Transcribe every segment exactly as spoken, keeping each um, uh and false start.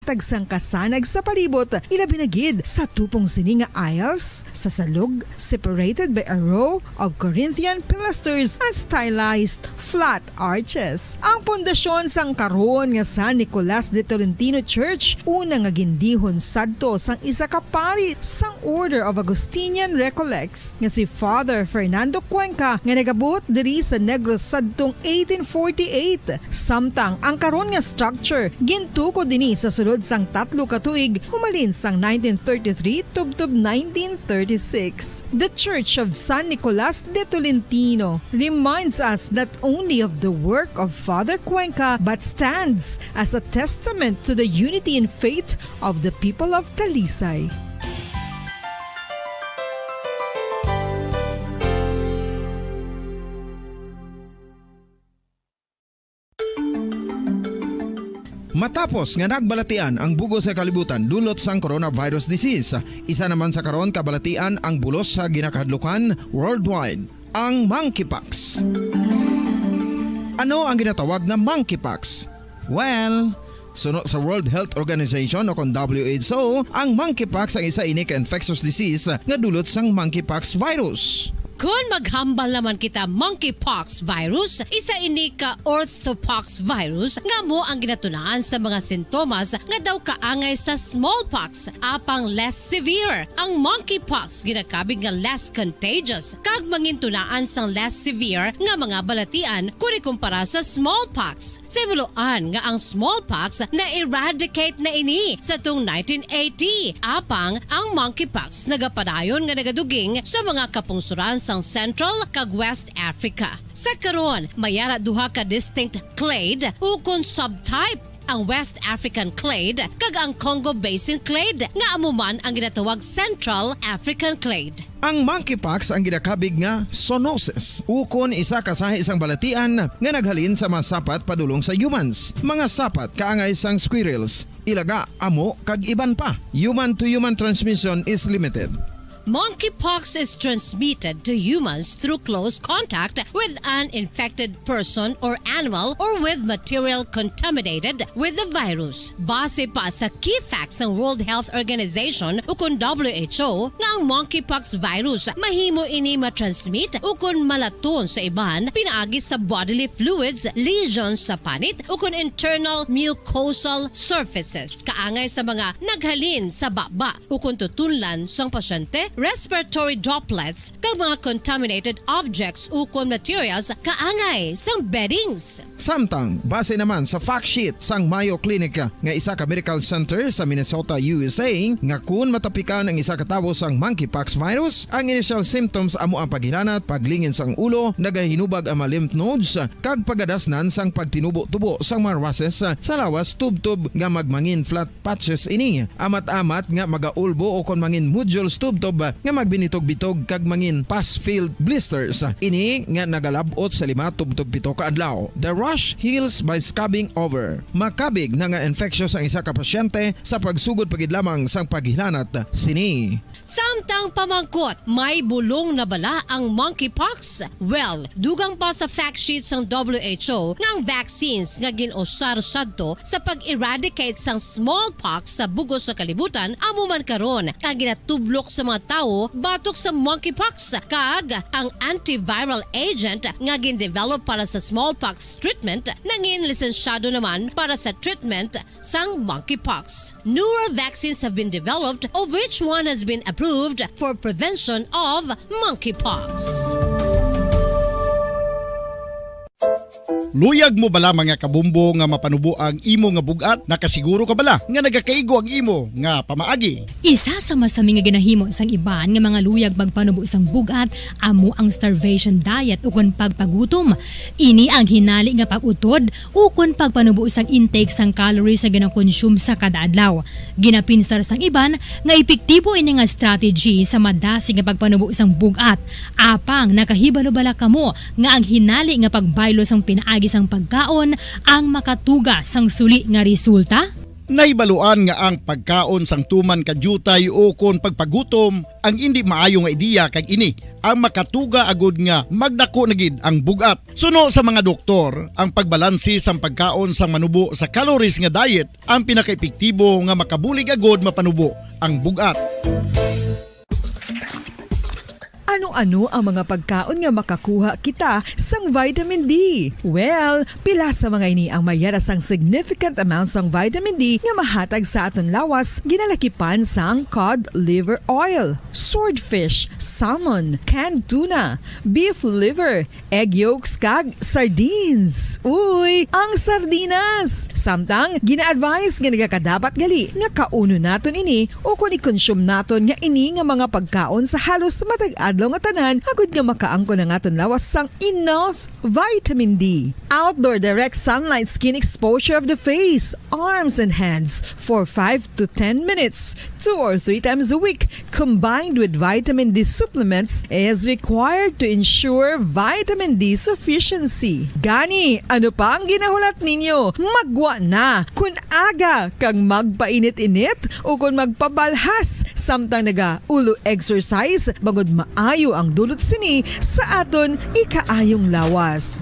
Tagsang kasanag sa palibot, ilabi na gid sa tupong sini nga aisles, sa salog, separated by a row of Corinthian pilasters and stylized flat arches. Ang pundasyon sang karon nga San Nicolas de Tolentino Church, una nga gindihon sadto sang isa ka pari sang Order of Augustinian Recollects, nga si Father Fernando Cuenca, nga nagabuot diri sa Negros sadtong eighteen forty-eight. Samtang ang karon nga structure gintukod dinhi sa sulod sang tatlo ka tuig, humalin sang nineteen thirty-three tubtob nineteen thirty-six. The Church of San Nicolas de Tolentino reminds us not only of the work of Father Cuenca but stands as a testament to the unity in faith of the people of Talisay. Matapos nga nagbalatian ang bug-os nga kalibutan dulot sang coronavirus disease, isa naman sa karon kabalatian ang bulos sa ginakahadlukan worldwide, ang monkeypox. Ano ang ginatawag nga monkeypox? Well, suno sa World Health Organization o kon W H O, ang monkeypox ang isa ini ka infectious disease nga dulot sang monkeypox virus. Kon maghambal naman kita, monkeypox virus, isa ini ka orthopox virus nga amo ang ginatunaan sa mga sintomas nga daw kaangay sa smallpox, apang less severe. Ang monkeypox ginakabig nga less contagious kag mangintunaan sang less severe nga mga balatian kon ikumpara sa smallpox. Sa himuloan nga ang smallpox na-eradicate na ini sa tong nineteen eighty, apang ang monkeypox nagapadayon nga nagaduging sa mga kapungsoran sang Central kag West Africa. Sa karon, may ara duha ka distinct clade ukon subtype, ang West African clade kag ang Congo Basin clade, nga amo man ang ginatawag Central African clade. Ang monkeypox ang ginakabig nga zoonosis, ukon isa ka sahi sang balatian nga naghalin sa mga sapat padulong sa humans, mga sapat kaangay sang squirrels, ilaga, amo, kag iban pa. Human-to-human transmission is limited. Monkeypox is transmitted to humans through close contact with an infected person or animal or with material contaminated with the virus. Base pa sa key facts sang World Health Organization ukon W H O, nga ang monkeypox virus mahimo ini matransmit ukon malaton sa iban pinaagi sa bodily fluids, lesions sa panit, ukon internal mucosal surfaces kaangay sa mga naghalin sa baba ukon tutunlan sang pasyente, respiratory droplets, kag mga contaminated objects ukon materials kaangay sang beddings. Samtang, base naman sa fact sheet sang Mayo Clinic nga isa ka medical center sa Minnesota, U S A, nga kun matapikan ang isa ka tawo sang monkeypox virus, ang initial symptoms amo ang paghilanat, paglingin sang ulo, nagahinubag ang mga lymph nodes, kag pagadasnan sang pagtinubo-tubo sang mga rushes sa lawas tubtob nga magmangin flat patches ini. Amat-amat nga magaulbo o kon mangin nodules tubtob nga magbinitog-bitog kag mangin pus-filled blisters. Ini nga nagalab-ot sa lima tubtob pito ka adlaw. The rash heals by scabbing over. Makabig na nga infectious ang isa ka pasyente sa pagsugod pa gid lamang sang paghilanat sini. Samtang pamangkot, may bulong na bala ang monkeypox? Well, dugang pa sa fact sheet sang W H O nga ang vaccines nga gin-usar sadto sa pag-eradicate sang smallpox sa bug-os nga kalibutan amo man karon ang ginatublok sa mga tawo batok sa monkeypox, kag ang antiviral agent nga gin-develop para sa smallpox treatment nangin lisensyado naman para sa treatment sang monkeypox. Newer vaccines have been developed, of which one has been approved for prevention of monkeypox. Luyag mo bala, mga kabumbo, nga mapanubo ang imo nga bug-at? Nakasiguro ka bala nga nagakaigo ang imo nga pamaagi? Isa sa masami nga ginahimo sang iban nga mga luyag magpanubo sang bug-at amo ang starvation diet ukon pagpagutom. Ini ang hinali nga pag-utod ukon pagpanubo sang intake sang calories nga ginakonsume sa kada adlaw. Ginapinsar sang iban nga epektibo ini nga strategy sa madasig nga pagpanubo sang bug-at. Apang nakahibalo bala kamo nga ang hinali nga pagbaylo sang pinaagi sang pagkaon ang makatuga sang suli nga resulta? Nahibaluan nga ang pagkaon sang tuman ka diutay o kon pagpagutom ang indi maayo nga ideya, kag ini ang makatuga agud nga magdako na gid ang bug-at. Suno sa mga doktor, ang pagbalanse sang pagkaon sang manubo sa calories nga diet ang pinakaepektibo nga makabulig agud mapanubo ang bug-at. Ano-ano ang mga pagkaon nga makakuha kita sang vitamin D? Well, pila sa mga ini ang mayara sang significant amount sang vitamin D nga mahatag sa aton lawas, ginalakipan sang cod liver oil, swordfish, salmon, canned tuna, beef liver, egg yolks, kag sardines. Uy, ang sardinas! Samtang, gina-advise nga nagakadapat gali nga kaunon naton ini o kon i-consume naton nga ini nga mga pagkaon sa halos matag adlaw nga tanan, agud nga makaangkon ang aton lawas sang enough vitamin D. Outdoor direct sunlight skin exposure of the face, arms, and hands for five to ten minutes, two or three times a week, combined with vitamin D supplements, is required to ensure vitamin D sufficiency. Gani, ano pa ang ginahulat ninyo? Maggwa na! Kun aga kag magpainit-init o kon magpabalhas samtang naga-ulo exercise, bangod maayo ang dulot sini sa aton ikaayong lawas.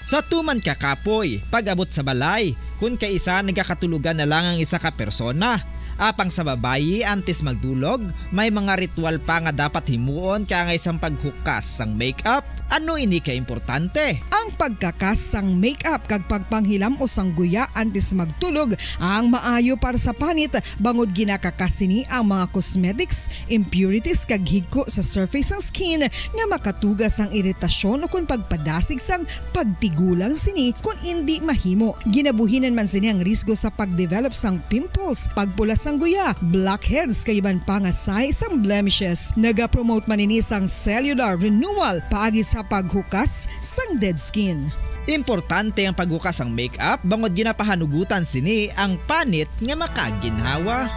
Sa tuman ka kapoy, pag-abot sa balay, kun kaisa nagakatulogan na lang ang isa ka persona. Apang sa babayi, antes magdulog, may mga ritual pa nga dapat himuon kaangay sang paghukas sang makeup. Ano ini ka importante? Ang pagkakas sang makeup kag pagpanghilam-os sang guya antes magtulog ang maayo para sa panit, bangod ginakakas sini ang mga cosmetics, impurities kag higko sa surface sang skin nga makatuga sang iritasyon o kon pagpadasig sang pagtigulang sini kon indi mahimo. Ginabuhinan man sini ang risgo sa pag-develop sang pimples, pagpula sang guya, blackheads kag iban pa nga sign sang blemishes. Nagapromote man ini sang cellular renewal paagi sa paghukas sang dead skin. Importante ang paghukas sang makeup bangod ginapahanugutan sini ang panit nga makaginhawa.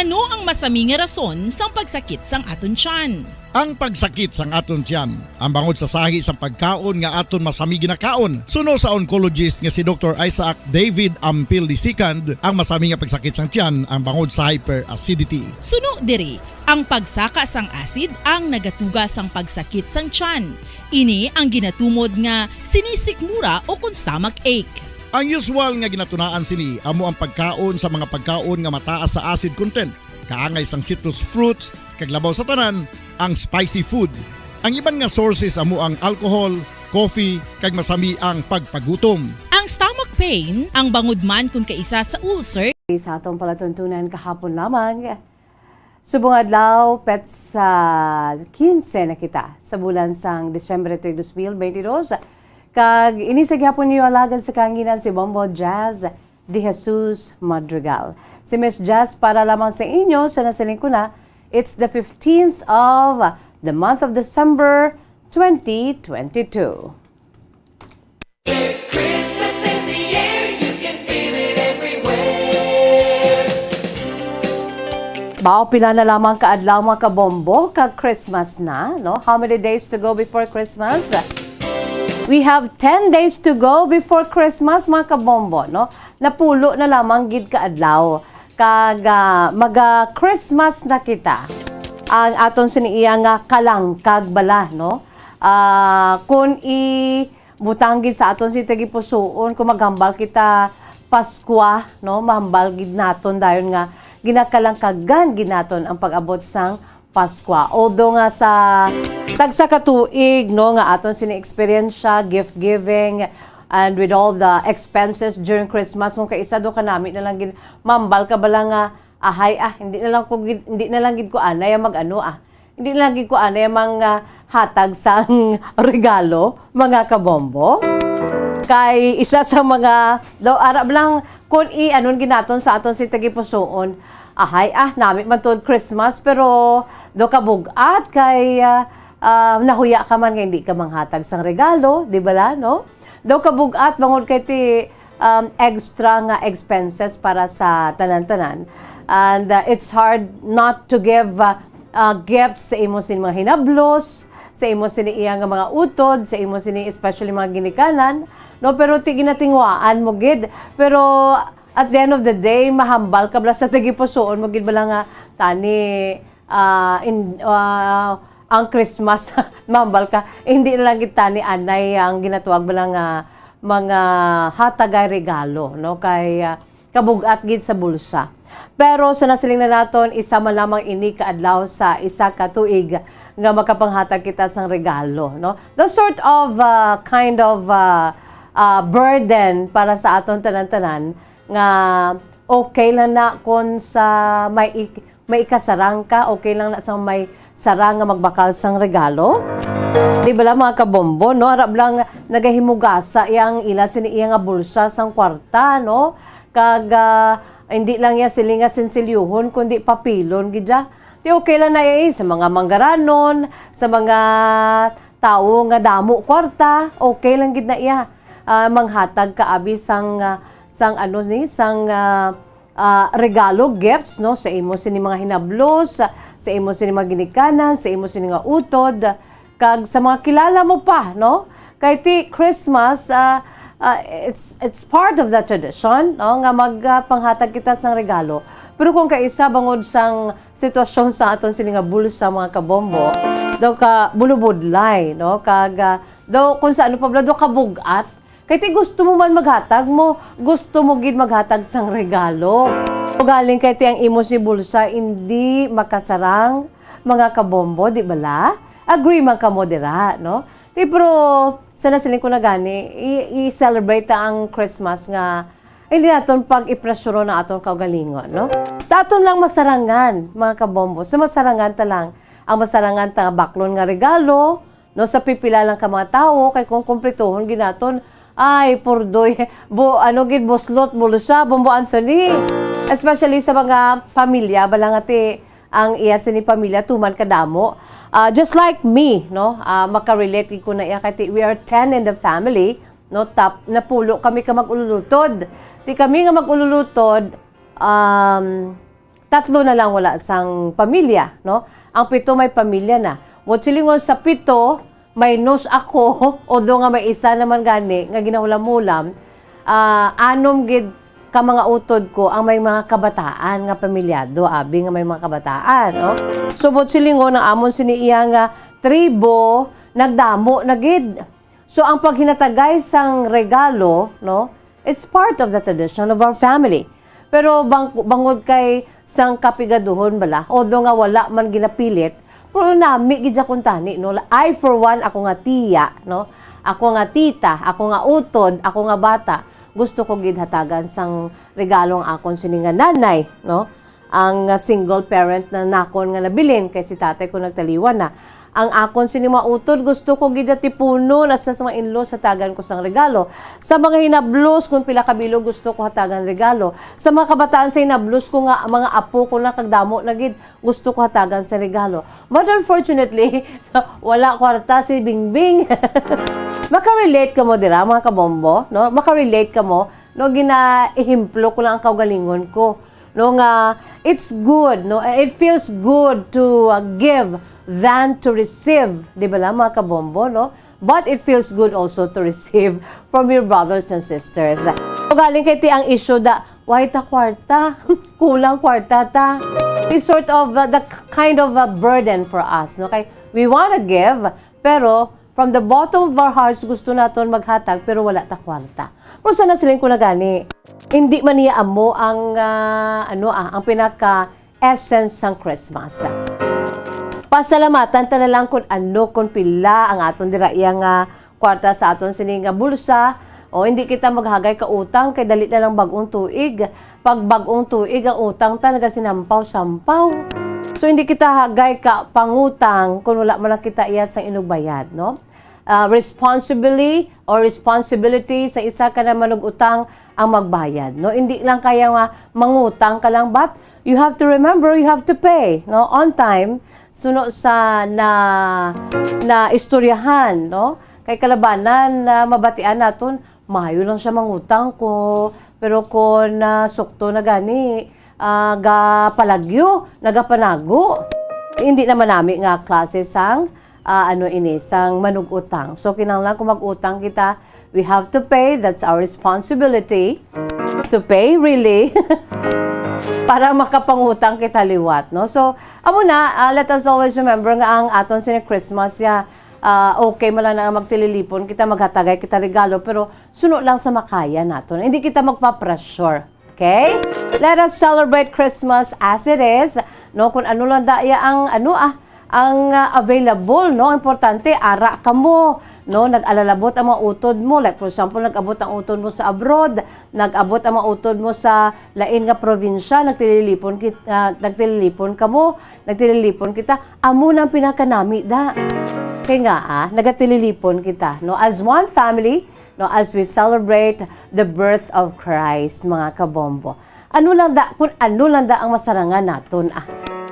Ano ang masami nga rason sang pagsakit sang aton tiyan? Ang pagsakit sang aton tiyan, ang bangod sa sahi sang pagkaon nga aton masami ginakaon. Suno sa oncologist nga si Doktor Isaac David Ampil the second, ang masami nga pagsakit sang tiyan ang bangod sa hyperacidity. Suno diri, ang pagsaka sang acid ang nagatuga sang pagsakit sang tiyan. Ini ang ginatumod nga sinisikmura o kon stomach ache. Ang usual nga ginatunaan sini amo ang pagkaon sa mga pagkaon nga mataas sa acid content, kaangay sang citrus fruits, kag labaw sa tanan, ang spicy food. Ang iban nga sources amo ang alcohol, coffee, kag masami ang pagpagutom. Ang stomach pain, ang bangod man kon kaisa sa ulcer. Sa atong palatuntunan kahapon lamang, subong adlaw, petsa quince na kita sa bulan sang Disyembre tuig dos mil beintidos. Kag ini sa gihapon niyo alagad sa kahanginan si Bombo Jazz de Jesus Madrigal. Si Miss Jazz para lamang sa inyo sa nasiling ko na, it's the fifteenth of the month of December, twenty twenty-two. There's Christmas in the air, you can feel it everywhere. Bao, pila na lamang ka adlaw, mga kabombo, kag Christmas na, no? How many days to go before Christmas? We have ten days to go before Christmas, mga kabombo, no? Napulo na lamang gid ka adlaw, kag, ah, maga-Christmas na kita. Ang aton sini iya nga kalangkag bala, no? Ah, kun i- butang gid sa aton si tagipusoon kung maghambal kita Paskwa, no? Mahambal gid naton dayon nga ginakalangkagan gid naton ang pag-abot sang Paskwa. Although nga sa tagsa ka tuig, no, nga aton sini eksperyensya, gift giving, and with all the expenses during Christmas, kung kaisa do kanami na lang gid, mambal ka bala nga, "Ahay, ah, hindi na lang ko gid, hindi na lang gid ko anay ang mag-ano, ah." Hindi na lang gid ko anay ang mga hatag sang regalo, mga kabombo. Kay isa sa mga, daw, arab lang, kung i-anon ginaton sa aton si tagipusoon, "Ahay, ah, nami man tuod Christmas, pero do ka bug-at kay, ah, ah, nahuya ka man nga hindi ka manghatag sang regalo," di bala, no? Daw kabug-at bangod kay ti, um, extra nga expenses para sa tanan-tanan. And, uh, it's hard not to give, uh, uh, gifts sa imo sin mga hinablos, sa imo sini iya nga mga utod, sa imo sini especially mga ginikanan, no? Pero ti ginatinguhaan mo gid. Pero at the end of the day, mahambal ka bala sa tagipusoon mo gid bala nga tani, ah, in, ah, ang Christmas, mahambal ka. Hindi na lang gid tani anay ang ginatuwag bala nga mga hatagay regalo, no? Kay, ah, kabug-at gid sa bulsa. Pero sa nasiling na naton, isa man lamang ini ka adlaw sa isa ka tuig nga makapanghatag kita sang regalo, no? The sort of, uh, kind of, uh, uh, burden para sa aton tanan-tanan nga okay lang na kung sa may ik-, may ikasarang ka, okay lang na sa may sarang nga magbakal sang regalo. Di bala, mga kabombo, no? Arab lang nagahimugasa yang ila sini iya nga bulsa sang kwarta, no? Kag, ah, hindi lang iya sili nga sinsilyuhon, kundi papilon gid ya. Di okay lang na iya, eh, sa mga manggaranon, sa mga tawo nga damo kwarta, okay lang gid na iya, ah, manghatag ka abi sang, ah, sang ano ni, sang, ah, ah, regalo, gifts, no, sa imo sini mga hinablos, sa, sa imo sini mga ginikanan, sa imo sini nga utod, kag sa mga kilala mo pa, no? Kay ti Christmas, ah, ah, it's, it's part of the tradition, no, nga mag, ah, panghatag kita sang regalo. Pero kung kaisa bangod sang sitwasyon sa aton sini nga bulsa, mga kabombo, daw ka bulubudlay, no? Kag, ah, daw kung sa ano pa bala, daw kabug-at, kay ti gusto mo man maghatag mo, gusto mo gid maghatag sang regalo. Ugaling kay ti ang imo si bulsa indi makasarang, mga kabombo, di bala? Agree man kamo dira, no? Ti pero sa nasiling ko na gani, i-, i-celebrate ta ang Christmas nga hindi naton pag-ipresyuron ang aton kaugalingon, no? Sa aton lang masarangan, mga kabombo, sa masarangan ta lang, ang masarangan ta baklon nga regalo, no, sa pipila lang ka mga tawo, kay kung kumplituhon gid naton, ay, purdoy, bu-, ano gid, buslot, bulsa, Bombo Anthony. Especially sa mga pamilya, bala nga ti, ang iya sini pamilya, tuman kadamo. Ah, just like me, no, ah, makarelate gid ko na iya, kay ti, we are ten in the family, no, tap, napulo kami ka mag-ululutod. Ti kami nga mag-ululutod, um, tatlo na lang wala sang pamilya, no? Ang pito may pamilya na. Mo silingon sa pito, minus ako, although nga may isa naman gani nga ginahulam-hulam, ah, anom gid ka mga utod ko ang may mga kabataan nga pamilyado, abi nga may mga kabataan, no? So, mo silingon ang amon sini iya nga tribo, nagdamo na gid. So, ang paghinatagay sang regalo, no, it's part of the tradition of our family. Pero bang-, bangod kay sang kapigaduhon bala, although nga wala man ginapilit, pero nami gid siya kuntani, no? I, for one, ako nga tiya, no? Ako nga tita, ako nga utod, ako nga bata, gusto ko gid hatagan sang regalo ang akon sini nga nanay, no? Ang, ah, single parent na nakon nga nabilin, kay si tatay ko nagtaliwan na. Ang akon sini mga utod, gusto ko gid tipunon, as sa mga in-laws, hatagan ko sang regalo. Sa mga hinablos, kung pila ka bilog, gusto ko hatagan regalo. Sa mga kabataan sa hinablos ko nga mga apo ko na kag damo na gid, gusto ko hatagan sa regalo. But unfortunately, wala kwarta si Bingbing. Makarelate kamo dira, mga kabombo, no? Makarelate kamo, no? Ginaehemplo ko lang ang kaugalingon ko, no? Nga, it's good, no? It feels good to, uh, give than to receive. Di ba lang, mga kabombo, no? But it feels good also to receive from your brothers and sisters. So, galing kay ti ang issue da, why ta kwarta? Kulang kwarta ta. It's sort of, uh, the k-, kind of a burden for us, no? Kay we wanna give, pero from the bottom of our hearts, gusto naton maghatag, pero wala ta kwarta. Pero sa nasiling ko na gani, hindi man niya amo ang, ah, ano, ah, ang pinaka essence sang Christmas. Pasalamatan ta na lang kung ano, kung pila ang aton dira iya nga kwarta sa aton sini nga bulsa, o hindi kita maghagay ka utang kay dali na lang bag-ong tuig. Pag bag-ong tuig, ang utang ta nagasinampaw-sampaw. So, hindi kita hagay ka pangutang kung wala man lang kita iya sang inugbayad, no? Ah, responsibly or responsibility sa isa ka na manug-utang ang magbayad, no? Hindi lang kaya nga mangutang ka lang, but you have to remember, you have to pay, no? On time, suno sa na, na istoryahan, no? Kay kalabanan na mabatian naton, maayo lang siya mangutang ko, pero kung, ah, sukto na gani, ah, gapalagyo, nagapanago. Hindi naman nami nga klase sang ah, ano ini, sang manug-utang. So, kinahanglan kung mag-utang kita, we have to pay. That's our responsibility to pay, really. Para makapangutang kita liwat, no? So, amo na, ah, let us always remember nga ang aton sini Christmas, ya, ah, okay man lang na magtililipon kita, maghatagay kita regalo, pero suno lang sa makaya naton. Hindi kita magpa-pressure. Okay? Let us celebrate Christmas as it is. No, kung ano lang da iya ang, ano, ah, ang, ah, available, no? Importante, ara ka mo, no? Nag-alalabot ang mga utod mo. Like, for example, nag-abot ang utod mo sa abroad, nag-abot ang mga utod mo sa lain nga probinsya, nagtililipon kit-, ah, nagtililipon ka mo, nagtililipon kita. Amo na ang pinakanami, da. Kaya nga, ah, nagatililipon kita, no? As one family, no, as we celebrate the birth of Christ, mga kabombo. Ano lang da, kung ano lang da ang masarangan naton, ah.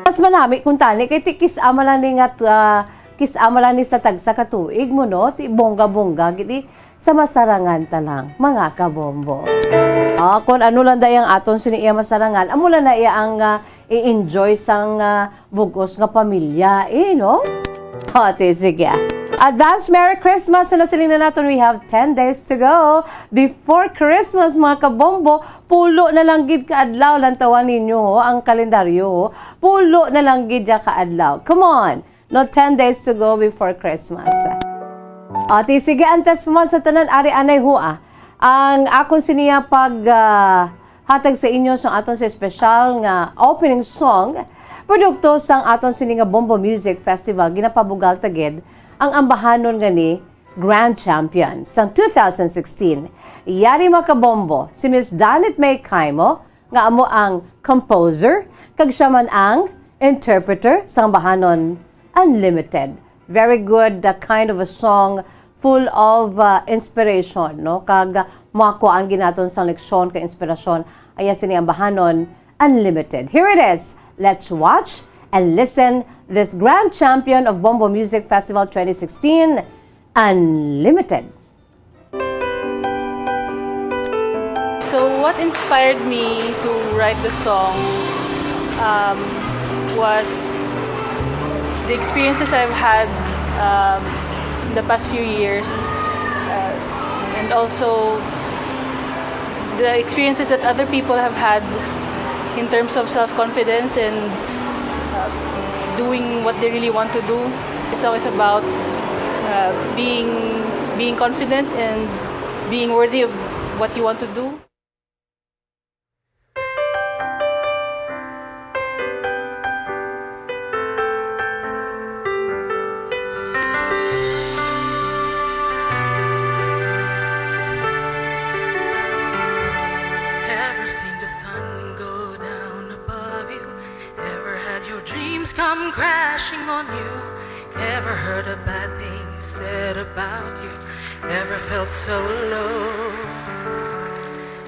Mas manami kung tani, kay ti kis-a man lang ni nga, ah, kis-a man lang ni sa tagsa ka tuig mo, no? Ti bongga-bongga, gidi, sa masarangan ta lang, mga kabombo. Ah, kung ano lang da yang aton sini iya masarangan, amo lang na iya ang, ah, i-enjoy sang, ah, bug-os nga pamilya, eh, no? Ate, sige. Advance Merry Christmas na siling na naton. We have ten days to go before Christmas, mga kabombo. Pulo na lang gid ka adlaw. Lantawan ninyo, ho, ang kalendaryo, ho. Pulo na lang gid ya ka adlaw. Come on. No, ten days to go before Christmas. Ate, sige, antes pa man sa tanan, ari anay ho, ah. Ang akon siniya pag, ah, hatag sa inyo sa aton sa espesyal nga opening song, produkto sang aton sini nga Bombo Music Festival, ginapabugal ta gid ang ambahanon nga ni Grand Champion sang two thousand sixteen. Yari, mga kabombo, si Miss Danette May Caimo, nga amo ang composer, kag siya man ang interpreter sang ambahanon Unlimited. Very good, the kind of a song full of, uh, inspiration, no? Kag, uh, makuhaan gid naton sang leksyon kag inspirasyon. Aya sini ambahanon, Unlimited. Here it is. Let's watch and listen this Grand Champion of Bombo Music Festival twenty sixteen, Unlimited. So, what inspired me to write the song, um, was the experiences I've had, um, in the past few years, uh, and also the experiences that other people have had in terms of self-confidence and, uh, doing what they really want to do. It's always about, uh, being, being confident and being worthy of what you want to do. Ever seen the sun go down above you? Ever had your dreams come crashing on you? Ever heard a bad thing said about you? Ever felt so low?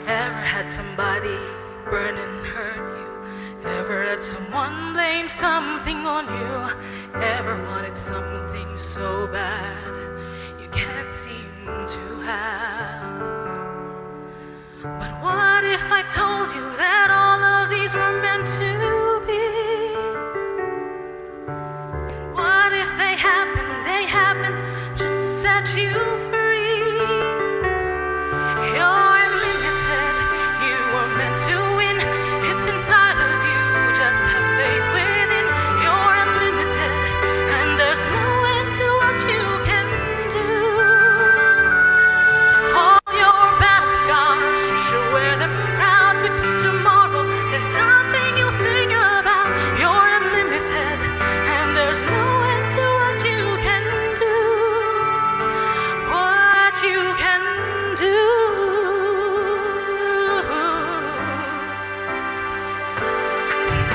Ever had somebody burn and hurt you? Ever had someone blame something on you? Ever wanted something so bad you can't seem to have? But what if I told you that all of these were meant to be? And what if they happen, they happen just to set you free? You're unlimited, you were meant to win. It's inside of you, just have faith within. You're unlimited, and there's no end to what you can do. All your past scars, you should wear them proud, because tomorrow there's something you'll sing about. You're unlimited, and there's no end to what you can do. What you can do.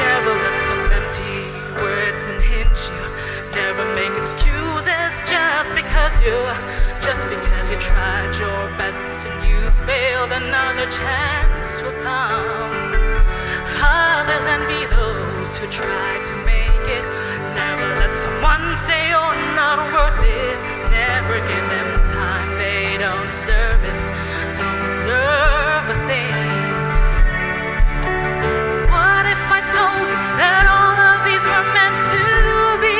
Never let some empty words unhinge you. Never make excuses just because you, just because you tried your best and you failed, another chance will come. Others envy those who try to make it. Never let someone say you're not worth it. Never give them time, they don't deserve it. Don't deserve a thing. What if I told you that all of these were meant to be?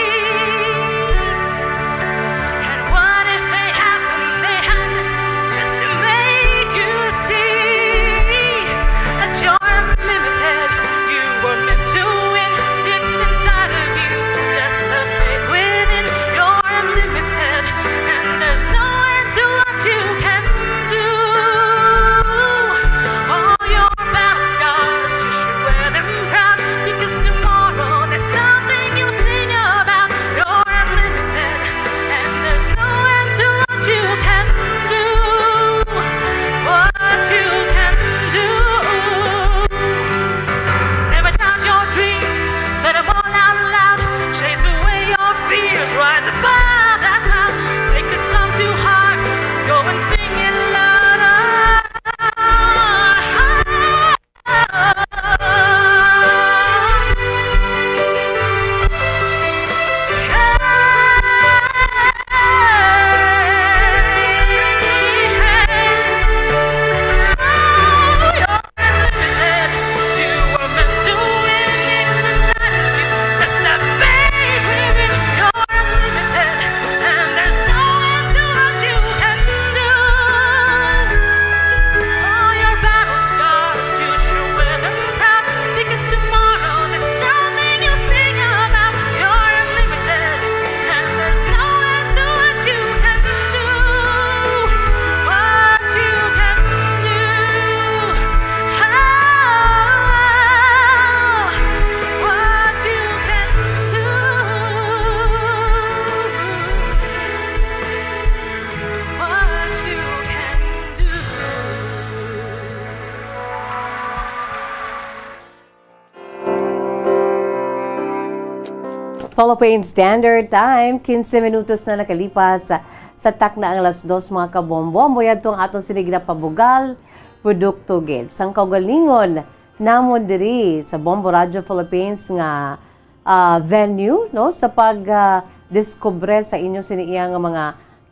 Philippine Standard Time, quince minutos na nakalipas sa takna ang alas dos, mga kabombo. Amo yadto ang aton sini ginapabugal, produkto gid sang kaugalingon namon diri sa Bombo Radio Philippines nga, ah, venue, no, sa pag, ah, diskubre sa inyo sini iya nga mga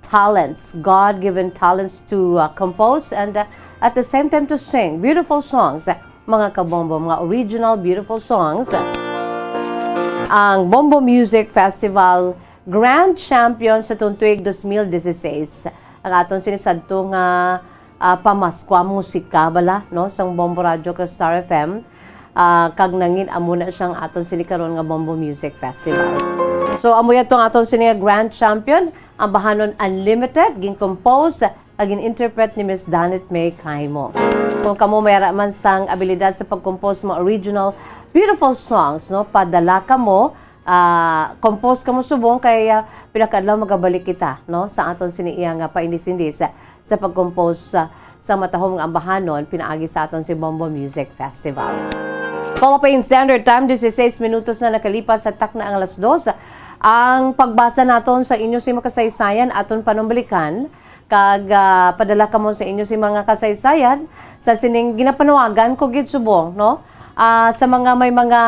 talents, God-given talents to, uh, compose and, uh, at the same time to sing beautiful songs, mga kabombo, mga original beautiful songs. Ang Bombo Music Festival Grand Champion sa tuig dos mil dieciséis. Ang aton sini sadto nga, ah, pamaskwa musika bala, no, sang Bombo Radyo kag Star F M. Ah, kag nangin amo na siyang aton sini karon nga Bombo Music Festival. So, amo yadto ang aton sini nga grand champion, ang Bahanon Unlimited, gin-compose kag gin-interpret ni Miss Danette May Caimo. Kung kamo may ara man sang abilidad sa pag-compose mga original beautiful songs, no, padala kamo, ah, compose kamo subong kay, ah, pila ka adlaw magabalik kita, no, sa aton sini iya nga paindis-indis sa pag-compose sa, sa matahom nga ambahanon pinaagi sa aton si Bombo Music Festival. Philippine Standard Time, dieciséis minutos na nakalipas sa takna ang alas dos. Ang pagbasa naton sa inyo si makasaysayan aton panumbalikan kag, ah, padala kamo sa inyo si mga kasaysayan sa sining ginapanawagan ko gid subong, no? Ah, sa mga may mga,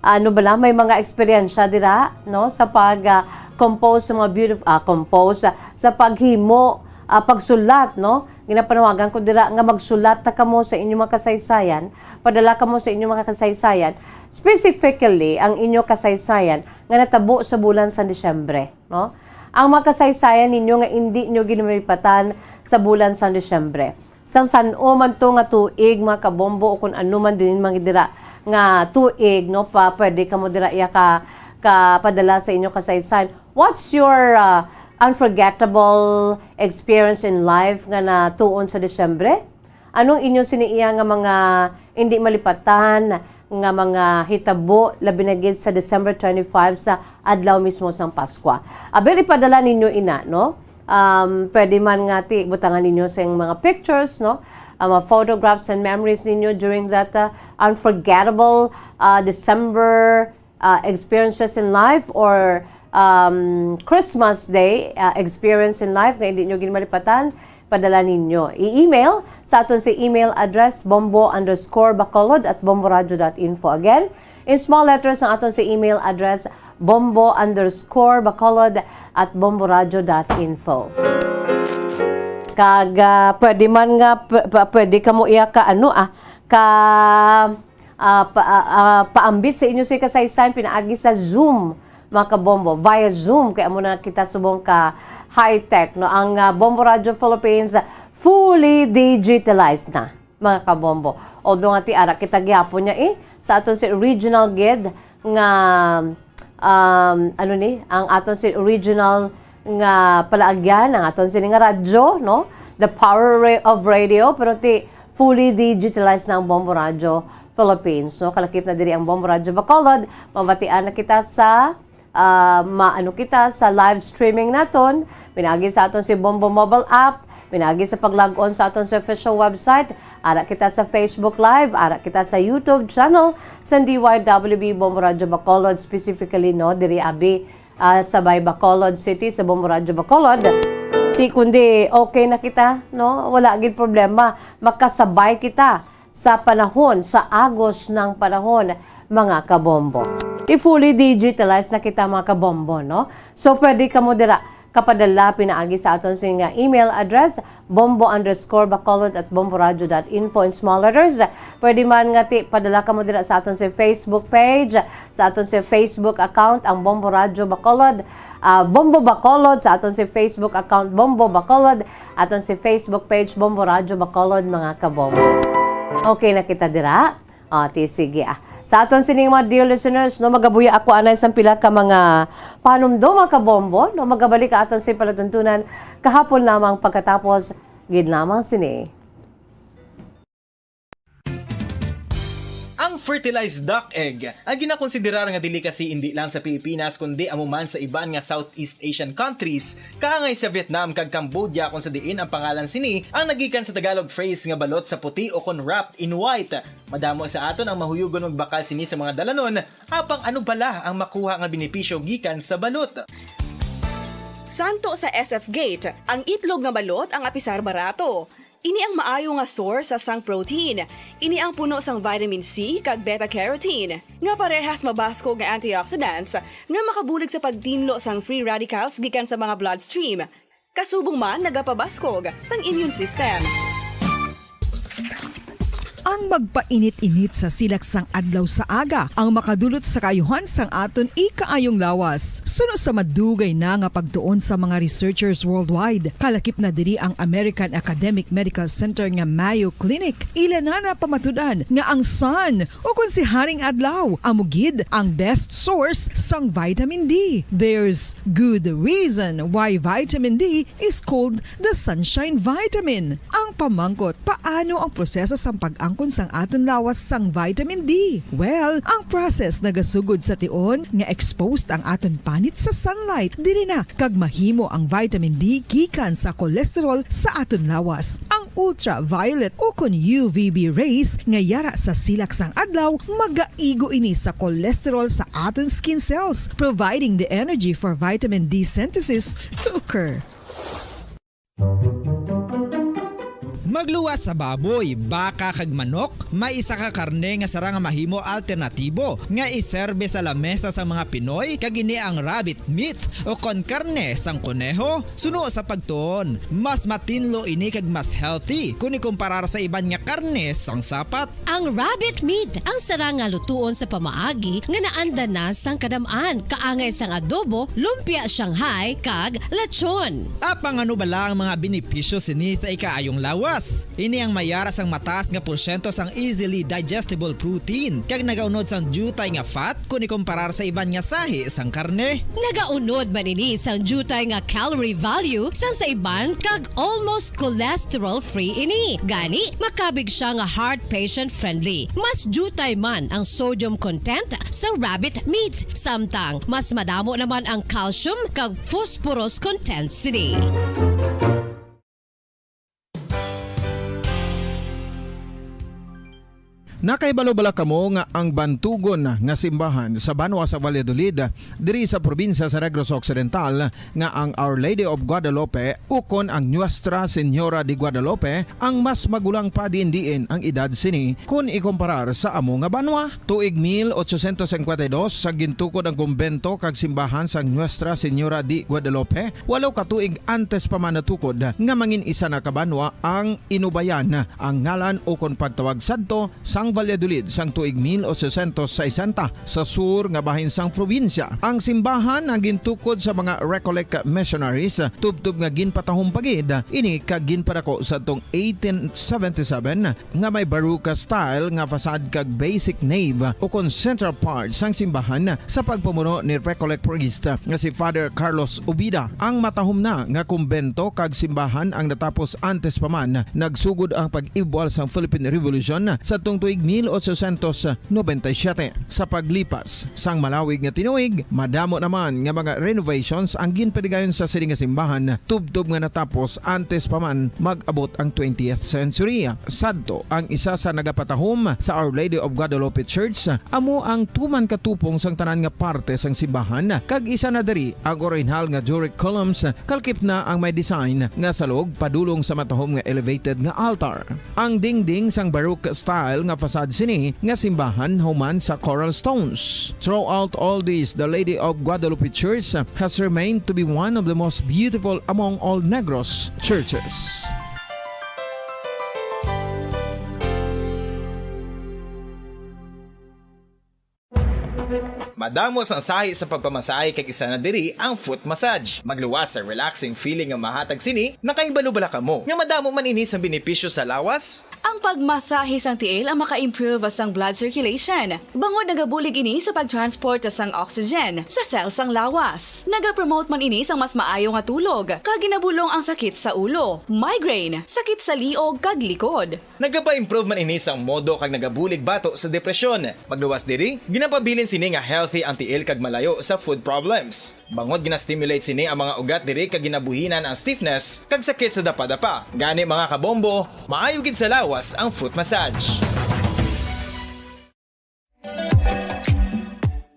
ano bala, may mga eksperyensya dira, no, sa pag, ah, compose sa mga beautiful, ah, compose, ah, sa paghimo, ah, pagsulat, no? Ginapanawagan ko dira nga magsulat ta kamo sa inyong mga kasaysayan, padala kamo sa inyong mga kasaysayan, specifically ang inyo kasaysayan nga natabo sa bulan sa Disyembre, no? Ang mga kasaysayan ninyo nga indi nyo ginmalipatan sa bulan sa Disyembre. Sang san-o man to nga tuig, mga kabombo, o kung ano man din mga dira nga tuig, no, pa, pwede kamo dira iya ka, ka padala sa inyo kasaysayan. What's your, uh, unforgettable experience in life nga natuon sa Disyembre? Anong inyo sini iya nga mga hindi malipatan nga mga hitabo, labi na gid sa December twenty-five, sa adlaw mismo sang Paskwa? Aber, ipadala ninyo ina, no? Um, pwede man nga ti butangan ninyo sing mga pictures, no? Ah, mga photographs and memories ninyo during that, uh, unforgettable, uh, December, uh, experiences in life or, um, Christmas Day, uh, experience in life nga hindi nyo ginmalipatan, padala ninyo. I-email sa aton si email address, bombo underscore bacolod at bomboradio dot info. Again, in small letters ang aton si email address, bombo underscore bacolod at bomboradio dot info. Kag, ah, pwede man nga, p-, p-, pwede kamo iya ka, ano, ah, ka, ah, pa-, ah, ah, paambit sa inyo si kasaysayan pinaagi sa Zoom, mga kabombo, via Zoom, kay amo na kita subong ka high-tech, no? Ang, ah, Bombo Radio Philippines fully digitalized na, mga kabombo. Although nga ti ara kita gihapon niya, eh, sa aton si original gid nga, um, ano ni, ang aton si original nga palaagyan, ang aton sini nga radyo, no? The power ra-, of radio, pero ti fully digitalized na ang Bombo Radio Philippines, no? Kalakip na diri ang Bombo Radio Bacolod, mabatian na kita sa, ah, maano kita sa live streaming naton, pinaagi sa aton si Bombo mobile app, pinaagi sa pag-log on sa aton sa official website, ara kita sa Facebook Live, ara kita sa YouTube channel sa D Y W B Bombo Radio Bacolod, specifically, no, diri abi, ah, sa Bay Bacolod City, sa Bombo Radio Bacolod. Ti kundi okay na kita, no? Wala gid problema. Makasabay kita sa panahon, sa agos ng panahon, mga kabombo. Ti fully digitalized na kita, mga kabombo, no? So, pwede kamo dira kapadala pinaagi sa aton sini nga email address, bombo underscore bacolod at bomboradio dot info in small letters. Pwede man nga ti padala kamo dira sa aton si Facebook page, sa aton si Facebook account, ang Bombo Radio Bacolod, ah, Bombo Bacolod, sa aton si Facebook account, Bombo Bacolod, aton si Facebook page, Bombo Radio Bacolod, mga kabombo. Okay na kita dira? Ah, ti sige, ah. Sa aton sining mga dear listeners, no, magabuya ako anay sang pila ka mga panumdom, mga kabombo, no, magabalik ang aton si palatuntunan kahapon lamang pagkatapos gid lamang sini. Ang Fertilized duck egg, ang ginakonsiderar nga delicacy indi lang sa Pilipinas kundi amo man sa iban nga Southeast Asian countries, kaangay sa Vietnam kag Cambodia, kung sa diin ang pangalan sini ang nagikan sa Tagalog phrase nga balot sa puti o kon wrapped in white. Madamo sa aton ang mahuyugon magbakal sini sa mga dalanon, apang ano bala ang makuha nga benepisyo gikan sa balot? Santo sa S F Gate, ang itlog nga balot ang apisar barato. Ini ang maayo nga source sa sang protein. Ini ang puno sang vitamin C kag beta-carotene, nga parehas mabaskog nga antioxidants nga makabulig sa pagtinlo sang free radicals gikan sa mga bloodstream. Kasubong man nagapabaskog sang immune system. Ang magpainit-init sa silak sang adlaw sa aga ang makadulot sa kaayuhan sang aton ikaayong lawas. Suno sa madugay na nga pagtuon sa mga researchers worldwide, kalakip na diri ang American Academic Medical Center nga Mayo Clinic. Ila na napamatud-an nga ang sun, o kon si Haring Adlaw, amo gid ang best source sang vitamin D. There's good reason why vitamin D is called the sunshine vitamin. Ang pamangkot, paano ang proseso sang pag-angkon sang aton lawas sang vitamin D? Well, ang process nagasugod sa tion nga exposed ang aton panit sa sunlight. Diri na kag mahimo ang vitamin D gikan sa cholesterol sa aton lawas. Ang ultraviolet o kon U V B rays nga yara sa silak sang adlaw magaigo ini sa cholesterol sa aton skin cells, providing the energy for vitamin D synthesis to occur. Magluwas sa baboy, baka, kag manok, may isa ka karne nga sarang nga mahimo alternatibo nga iserbe sa lamesa sang mga Pinoy, kag ini ang rabbit meat o kon karne sang koneho. Suno sa pagtuon, mas matinlo ini kag mas healthy kon ikumparar sa iban nga karne sang sapat. Ang rabbit meat ang sarang nga lutuon sa pamaagi nga naanda na sang kadam-an, kaangay sang adobo, lumpia Shanghai, kag lechon. Apang ano bala ang mga benepisyo sini sa ikaayong lawas? Ini ang may yara sang mataas nga porsyento sang easily digestible protein, kag nagaunod sang diutay nga fat kon ikumparar sa iban nga sahi sang karne. Nagaunod man ini sang diutay nga calorie value sang sa iban, kag almost cholesterol-free ini. Gani, makabig sia nga heart patient-friendly. Mas diutay man ang sodium content sa rabbit meat, samtang mas madamo naman ang calcium kag phosphorus content sini. Nakahibalo bala kamo nga ang bantugon nga simbahan sa banwa sa Valladolid, diri sa probinsya sa Negros Occidental, nga ang Our Lady of Guadalupe ukon ang Nuestra Señora de Guadalupe ang mas magulang pa diin-diin ang edad sini kon ikumparar sa amo nga banwa? Tuig mil ochocientos cincuenta y dos, sa gintukod ang kumbento kag simbahan sang Nuestra Señora de Guadalupe, walo ka tuig antes pa man natukod nga mangin isa na ka banwa ang Inubayan ang ngalan ukon pagtawag sadto sang Valladolid sang tuig mil ochocientos sesenta sa sur nga bahin sang probinsya. Ang simbahan ang gintukod sa mga Recollect missionaries, tubtob nga ginpatahom pa gid ini kag ginpadako sadtong eighteen seventy-seven, nga may Baroque style nga facade kag basic nave ukon central part sang simbahan sa pagpamuno ni Recollect priest nga si Father Carlos Ubida. Ang matahom na nga kumbento kag simbahan ang natapos antes pa man nagsugod ang pag-ibwal sang Philippine Revolution sadtong tuig mil ochocientos noventa y siete. Sa paglipas sang malawig nga tinuig, madamo naman nga mga renovations ang ginpadigayon sa sini nga simbahan, tubtob nga natapos antes pa man mag-abot ang twentieth century. Sadto ang isa sa nagapatahom sa Our Lady of Guadalupe Church, amo ang tuman katupong sang tanan nga parte sang simbahan, kag isa na diri ang orihinal nga Doric columns, kalkip na ang may design nga salog padulong sa matahom nga elevated nga altar. Ang dingding sang Baroque style nga facade sini nga simbahan human sa coral stones. Throughout all this, the Lady of Guadalupe Church has remained to be one of the most beautiful among all Negros churches. Madamo sang sahi sa pagpamasahe, kag isa na diri ang foot massage. Magluwas sa relaxing feeling nga mahatag sini. Nakahibalo bala kamo nga madamo man ini sang benepisyo sa lawas? Ang pagmasahe sang tiil ang maka-improve sang blood circulation, bangod nagabulig ini sa pag-transport sang oxygen sa cell sang lawas. Nagapromote man ini sang mas maayo nga tulog, kag ginabulong ang sakit sa ulo, migraine, sakit sa liog, kag likod. Nagapa-improve man ini sang modo kag nagabulig bato sa depresyon. Magluwas diri, ginapabilin sini nga healthy ang tiil kag malayo sa foot problems. Bangod gina-stimulate sini ang mga ugat diri kag ginabuhinan ang stiffness kag sakit sa dapadapa. Gani, mga kabombo, maayo gid sa lawas ang foot massage.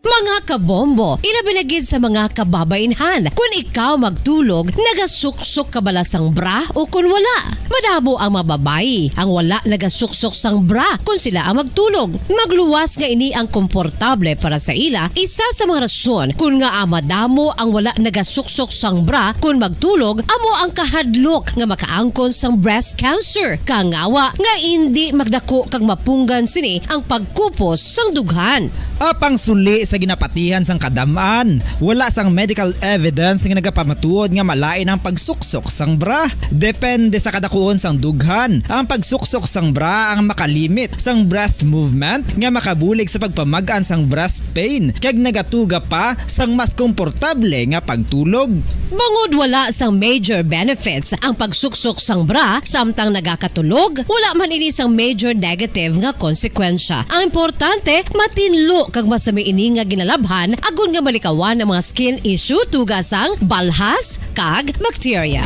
Mga kabombo, ilabi na gid sa mga kababainhan, kun ikaw magtulog, nagasuksok ka bala sang bra o kun wala? Madamo ang mga babayi ang wala nagasuksok sang bra kun sila ang magtulog. Magluwas nga ini ang komportable para sa ila. Isa sa mga rason kun ngaa madamo ang wala nagasuksok sang bra kun magtulog amo ang kahadlok nga makaangkon sang breast cancer, kangawa nga indi magdako kag mapunggan sini ang pagkupos sang dughan. Apang suli sa ginapatihan sang kadam-an, wala sang medical evidence nga nagapamatuod nga malain ang pagsuksok sang bra. Depende sa kadakuon sang dughan. Ang pagsuksok sang bra ang makalimit sang breast movement nga makabulig sa pagpamag-an sang breast pain kag nagatuga pa sang mas komportable nga pagtulog. Bangod wala sang major benefits ang pagsuksok sang bra samtang nagakatulog, wala man ini sang major negative nga konsekwensya. Ang importante, matinlo kag masami ini nga ginalabhan agod nga malikawan ang mga skin issue tuga sang balhas kag bakterya.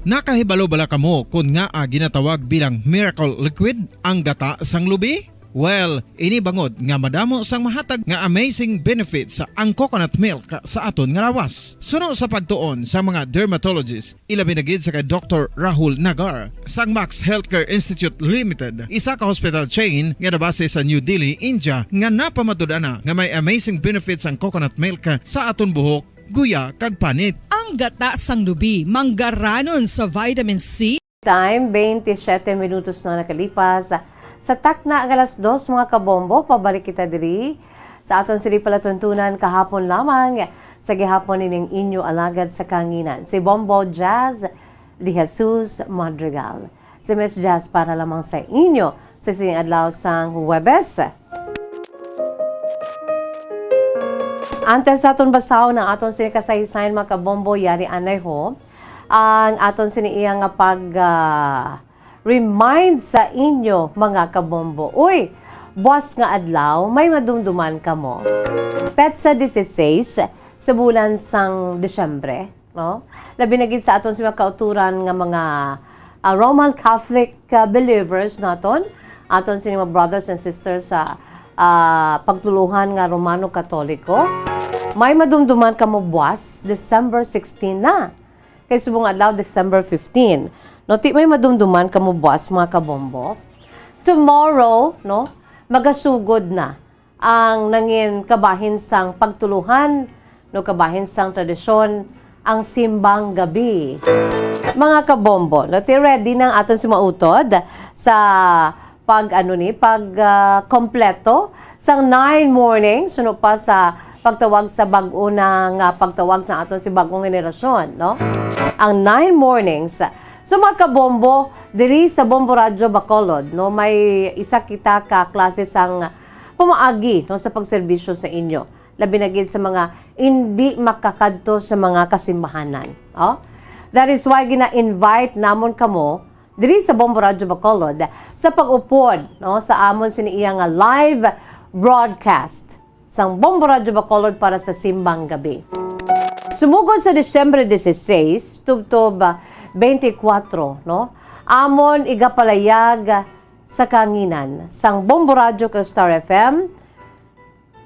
Nakahibalo bala kamo kon ngaa ginatawag bilang miracle liquid ang gata sang lubi? Well, ini bangod nga madamo sang mahatag nga amazing benefits ang coconut milk sa aton nga lawas. Suno sa pagtuon sa mga dermatologist, ilabi na gid sa kay Doktor Rahul Nagar sang Max Healthcare Institute Limited, isa ka hospital chain nga nabase sa New Delhi, India, nga napamatud-an na nga may amazing benefits ang coconut milk sa aton buhok, guya, kag panit. Ang gata sang lubi manggaranon sa vitamin C. Time, twenty-seven minutos na nakalipas. Sa takna nga alas dos, mga kabombo, pabalik kita diri sa aton sini palatuntunan kahapon lamang. Sa gihapon nining inyo alagad sa kanginan, si Bombo Jazz De Jesus Madrigal. Si Miss Jazz para lamang sa inyo sa sining adlaw sang Huwebes. Antes sa aton basahon ang aton sini kasaysayan, mga kabombo, yari anay ho ang aton sini iya nga pag, ah, remind sa inyo, mga kabombo. Uy, buwas nga adlaw, may madumduman kamo. Petsa dieciséis sa bulan sang Disyembre, no? Labi na gid sa aton sa mga kauturan nga mga, ah, Roman Catholic, ah, believers naton, aton sa mga brothers and sisters sa, ah, pagtuluhan nga Romano Katoliko. May madumduman kamo buwas, December sixteen na. Kay subong adlaw, December fifteen. No, ti may madumduman kamo buwas, mga kabombo. Tomorrow, no, magasugod na ang nangin kabahin sang pagtuluhan, no, kabahin sang tradisyon, ang simbang gabi. Mga kabombo, no, ti ready na ang aton si mautod sa pag, ano ni, pag, ah, kompleto sang nine mornings, suno pa sa pagtawag sa bag-o na nga pagtawag sa aton si bag-ong henerasyon, no? Ang nine mornings. So, mga kabombo, diri sa Bombo Radyo Bacolod, no, may isa kita ka klase sang pamaagi, no, sa pagserbisyo sa inyo. Labi na gid sa mga indi makakadto sa mga kasimbahanan. Oh? That is why gina-invite namon kamo diri sa Bombo Radyo Bacolod sa pag-upod, no, sa amon sini iya nga live broadcast sang Bombo Radyo Bacolod para sa Simbang Gabi. Sumugod sa Disyembre dieciséis, tubtob, ah, twenty-four, no, amon igapalayag sa kanginan sang Bombo Radyo kag Star F M,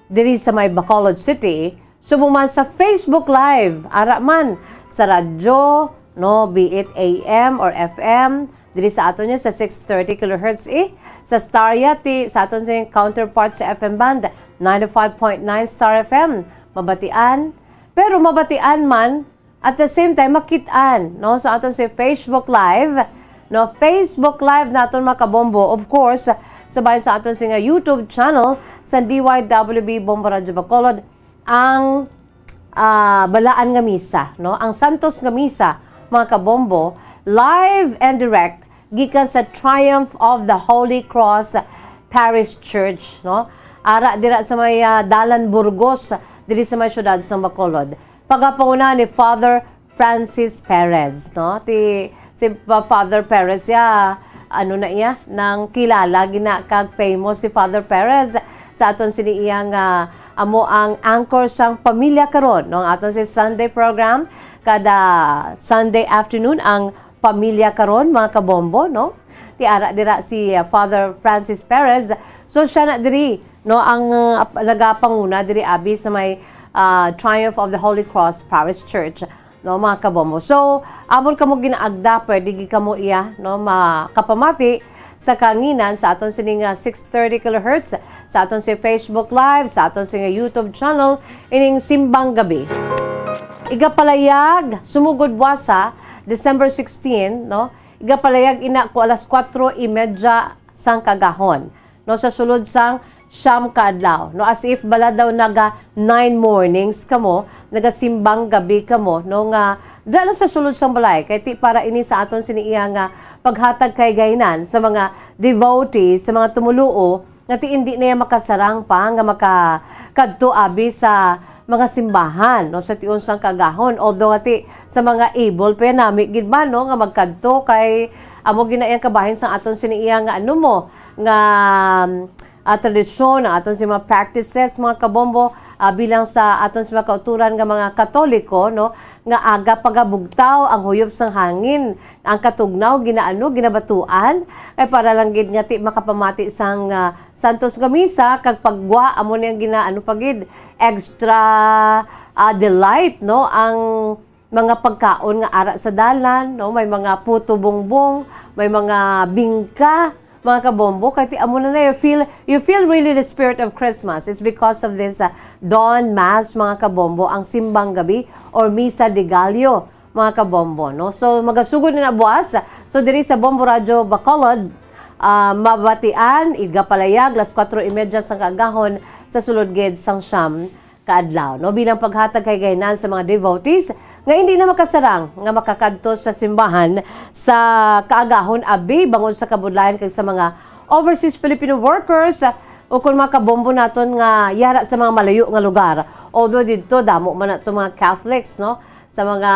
diri sa may Bacolod City, subong man sa Facebook Live, ara man sa radyo, no, be it A M or F M, diri sa aton niya sa six thirty kilohertz, eh, sa Star yati, sa aton sing counterpart sa F M band, ninety-five point nine Star F M, mabatian. Pero mabatian man, at the same time, makit-an, no, sa aton si Facebook Live, no, Facebook Live naton, mga kabombo, of course, sa bahin sa aton si nga YouTube channel sa D Y W B Bombo Radyo Bacolod, ang ah, balaan nga misa, no? Ang santos nga misa, mga kabombo, live and direct gikan sa Triumph of the Holy Cross Parish Church, no? Ara dira sa may, ah, Dalan Burgos, diri sa may siyudad sang Bacolod. Pagapanguna ni Father Francis Perez, no? Ti, si Pa-, Father Perez, ya, ano na iya, nang kilala gina kag famous si Father Perez sa aton sini iya nga amo ang anchor sang Pamilya Karon, no? Ang aton si Sunday program, kada Sunday afternoon, ang Pamilya Karon, mga kabombo, no? Ti ara dira si, uh, Father Francis Perez. So, siya na diri, no, ang, uh, ap-, nagapanguna diri, abi, sa may, uh, Triumph of the Holy Cross Parish Church, no, mga kabombo. So, amon kamo ginaagda, pwede gid kamo iya, no, makapamati sa kahanginan sa aton sining, uh, six thirty kilohertz, sa aton si Facebook Live, sa aton si nga YouTube channel, ining Simbang Gabi. Igapalayag, sumugod buwasa, December sixteen, no? Igapalayag ina ko alas kuwatro y medya sang kagahon, no, sa sulod sang siyam ka adlaw, no, as if bala daw naga nine mornings kamo, nagasimbang gabi kamo, no, nga dala sa sulod sang balay, kay ti para ini sa aton sini iya nga paghatag kahigaynan sa mga devotees, sa mga tumoluo, nga ti indi na iya makasarang pa nga makakadto abi sa mga simbahan, no, sa tion sang kagahon. Although nga ti sa mga able pa nami gid man, no, nga magkadto kay amo gid na iyang kabahin sang aton sini iya nga ano mo, nga, ah, tradisyon, ang aton si mga practices, mga kabombo, ah, bilang sa aton si mga kauturan nga mga Katoliko, no, nga aga pagabugtaw ang huyop sang hangin, ang katugnaw ginaano, ginabatuan, ay para lang gid nga ti makapamati sang, ah, santos nga misa, kag paggwa amo ni ang ginaano pa gid, extra, ah, delight, no, ang mga pagkaon nga ara sa dalan, no? May mga puto bongbong, may mga bingka, mga kabombo. Kay ti amo na na, you feel, you feel really the spirit of Christmas. It's because of this, uh, dawn mass, mga kabombo, ang simbang gabi or Misa de Gallo, mga kabombo, no? So, magasugod na na buwas. So, diri sa Bombo Radyo Bacolod, ah, mabatian, igapalayag, las kuwatro y medya sang kaagahon sa sulod gid sang siyam ka adlaw, no? Bilang paghatag kahigaynan sa mga devotees nga hindi na makasarang nga makakadto sa simbahan sa kaagahon, abi bangod sa kabudlayan kag sa mga overseas Filipino workers, ah, ukon mga kabombo naton nga yara sa mga malayo nga lugar. Although didto damo man nato mga Catholics, no? Sa mga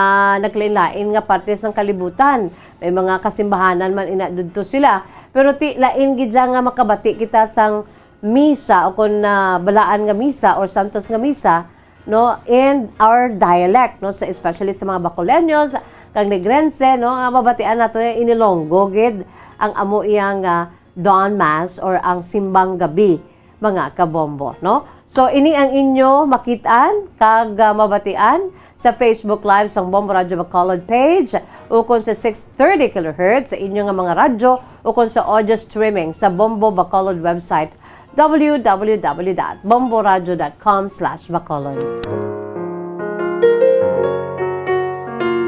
naglain-lain nga parte sang kalibutan, may mga kasimbahanan man ina didto sila. Pero ti lain gid siya nga makabati kita sang misa o kon, ah, balaan nga misa or santos nga misa, no, in our dialect, no, sa, especially sa mga Bacoleños kag Negrense, no, nga mabatian nato nga inilonggo gid ang amo iyang, ah, dawn mass or ang simbang gabi, mga kabombo, no? So, ini ang inyo makitaan kag, ah, mabatian sa Facebook Live sang Bombo Radyo Bacolod page, ukon sa six thirty kilohertz sa inyo nga mga radyo, ukon sa audio streaming sa Bombo Bacolod website, w w w dot bombo radyo dot com slash bacolod.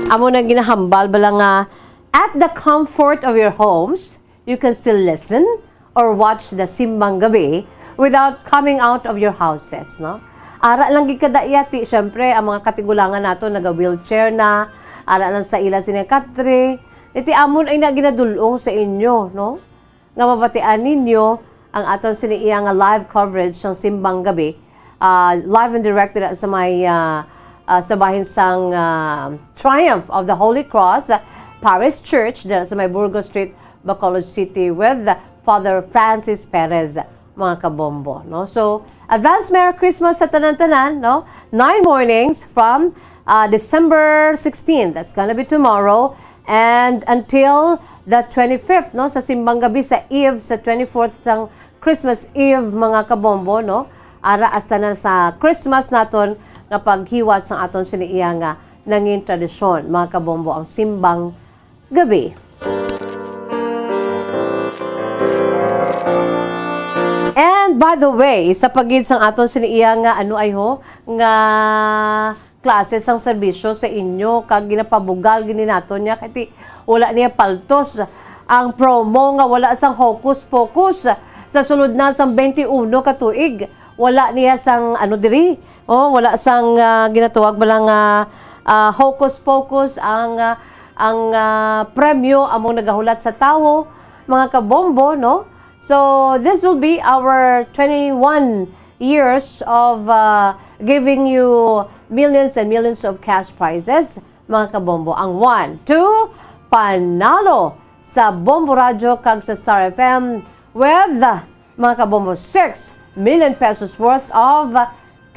Amo na ginahambal bala nga, at the comfort of your homes, you can still listen or watch the Simbang Gabi without coming out of your houses, no? Ara lang gid kada iya, ti, syempre, ang mga katigulangan nato naga-wheelchair na, ara lang sa ila sini katre. Iti amon ay na ginadul-ong sa inyo, no? Nga mabatian ninyo ang aton sini iya nga live coverage sang Simbang Gabi, ah, live and direct dira sa may, ah, ah, sa bahin sang, ah, Triumph of the Holy Cross, ah, Parish Church, dira sa may Burgos Street, Bacolod City, with Father Francis Perez, mga kabombo, no? So, advance Merry Christmas sa tanan-tanan, no? Nine mornings from, ah, December sixteen, that's gonna be tomorrow, and until the twenty-fifth, no? Sa simbang gabi sa Eve, sa twenty-fourth sang Christmas Eve, mga kabombo, no? Ara hasta na sa Christmas naton nga paghiwat sang aton sini iya nga nangin tradisyon, mga kabombo, ang simbang gabi. And by the way, sa pagid sang aton sini iya nga ano ay ho, nga klase sang serbisyo sa inyo, kag ginapabugal gini naton niya, kay ti wala niya paltos ang promo nga wala sang hocus pocus sa sulod na sang twenty-one ka tuig. Wala niya sang ano diri, oh, wala sang, ah, ginatawag bala nga, ah, hocus pocus ang, ah, ang, ah, premyo among nagahulat sa tawo, mga kabombo, no? So, this will be our twenty-one years of, ah, giving you millions and millions of cash prizes, mga kabombo. Ang one, two, panalo sa Bombo Radyo kag sa Star F M with, ah, mga kabombo, six million pesos worth of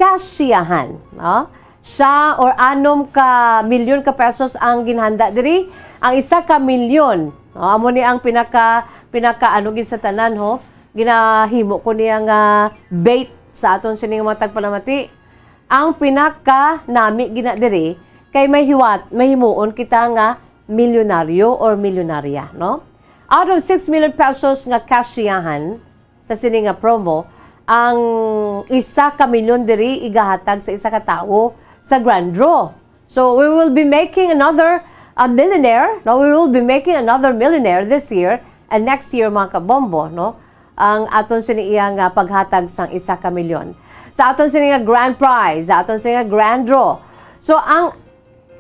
kasyahan, no? Siya or anom ka milyon ka pesos ang ginhanda diri. Ang isa ka milyon, no? Amo ni ang pinaka, pinaka ano gid sa tanan, ho? Ginahimo ko niya nga bait sa aton sining mga tagpalamati. Ang pinaka nami gina diri kay may hiwat, may himuon kita nga milyonaryo or milyonarya, no? Out of six million pesos nga kasyahan, sa sini nga promo, ang isa ka milyon diri igahatag sa isa ka tawo sa grand draw. So, we will be making another, a millionaire, no? We will be making another millionaire this year and next year, mga kabombo, no? Ang aton sini iya nga paghatag sang isa ka milyon. Sa aton sini nga grand prize, sa aton sini nga grand draw. So, ang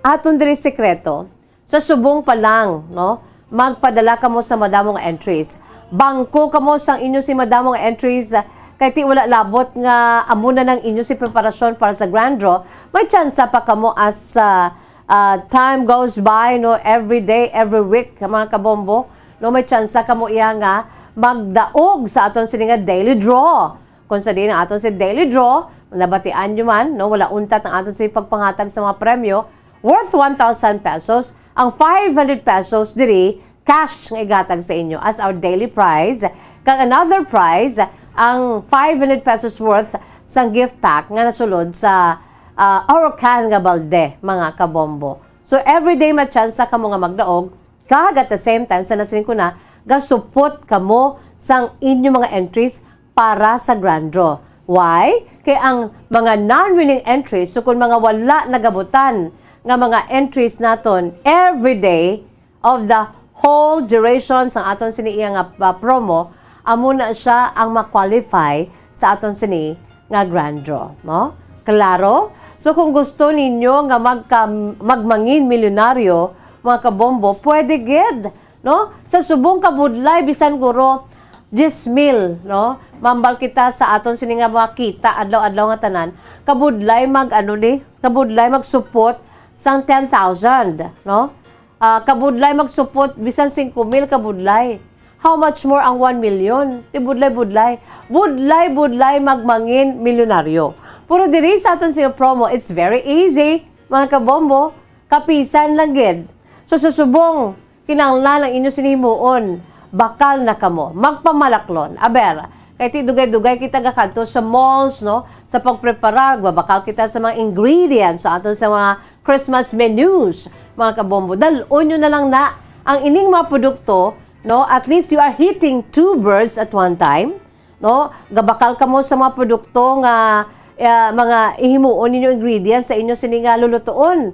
aton diri sekreto, sa subong pa lang, no? Magpadala kamo sa madamo nga entries. Bangko kamo sang inyo si madamo nga entries, ah, kay ti wala labot nga amo na nang inyo si preparasyon para sa grand draw. May tsansa pa kamo as, ah, ah, time goes by, no? Every day, every week, mga kabombo, no? May tsansa kamo iya nga magdaog sa aton sini nga daily draw. Kung sa diin ang aton si daily draw, nabatian nyo man, no? Wala untat ang aton si pagpanghatag sa mga premyo worth one thousand pesos, ang five hundred pesos diri cash nga igatag sa inyo as our daily prize, kag another prize, ang five hundred pesos worth sang gift pack nga nasulod sa, ah, Orocan nga balde, mga kabombo. So, everyday may tsansa kamo nga magdaog, kag at the same time, sa nasiling ko na, gasupot kamo sang inyo mga entries para sa grand draw. Why? Kay ang mga non-winning entries, so kung mga wala nagabutan nga mga entries naton every day of the whole duration sang aton sini iya nga, ah, promo, amo na siya ang ma-qualify sa aton sini nga grand draw, no? Klaro? So, kung gusto ninyo nga magka-, magmangin milyonaryo, mga kabombo, pwede gid, no? Sa subong kabudlay, bisan guro, diyes mil, no? Mambal kita sa aton sini nga mga kita, adlaw-adlaw nga tanan, kabudlay mag, ano ni, kabudlay magsupot sang ten thousand, no? Ah, kabudlay magsupot, bisan singko mil kabudlay. How much more ang one million? Di budlay-budlay. Budlay-budlay magmangin milyonaryo. Pero diri sa aton sini promo, it's very easy, mga kabombo. Kapisan lang gid. So, sa subong, kinahanglan ang inyo sini himuon. Bakal na kamo. Magpamalaklon. Aber, kay ti dugay-dugay kita gakadto sa malls, no? Sa pagpreparar, magbabakal kita sa mga ingredients sa aton sa mga Christmas menus, mga kabombo. Dal-on nyo na lang na ang ining mga produkto, no? At least you are hitting two birds at one time, no? Gabakal kamo sa mga produkto nga, eh, mga ihimuon ninyo ingredients sa inyo sini nga lulutuon.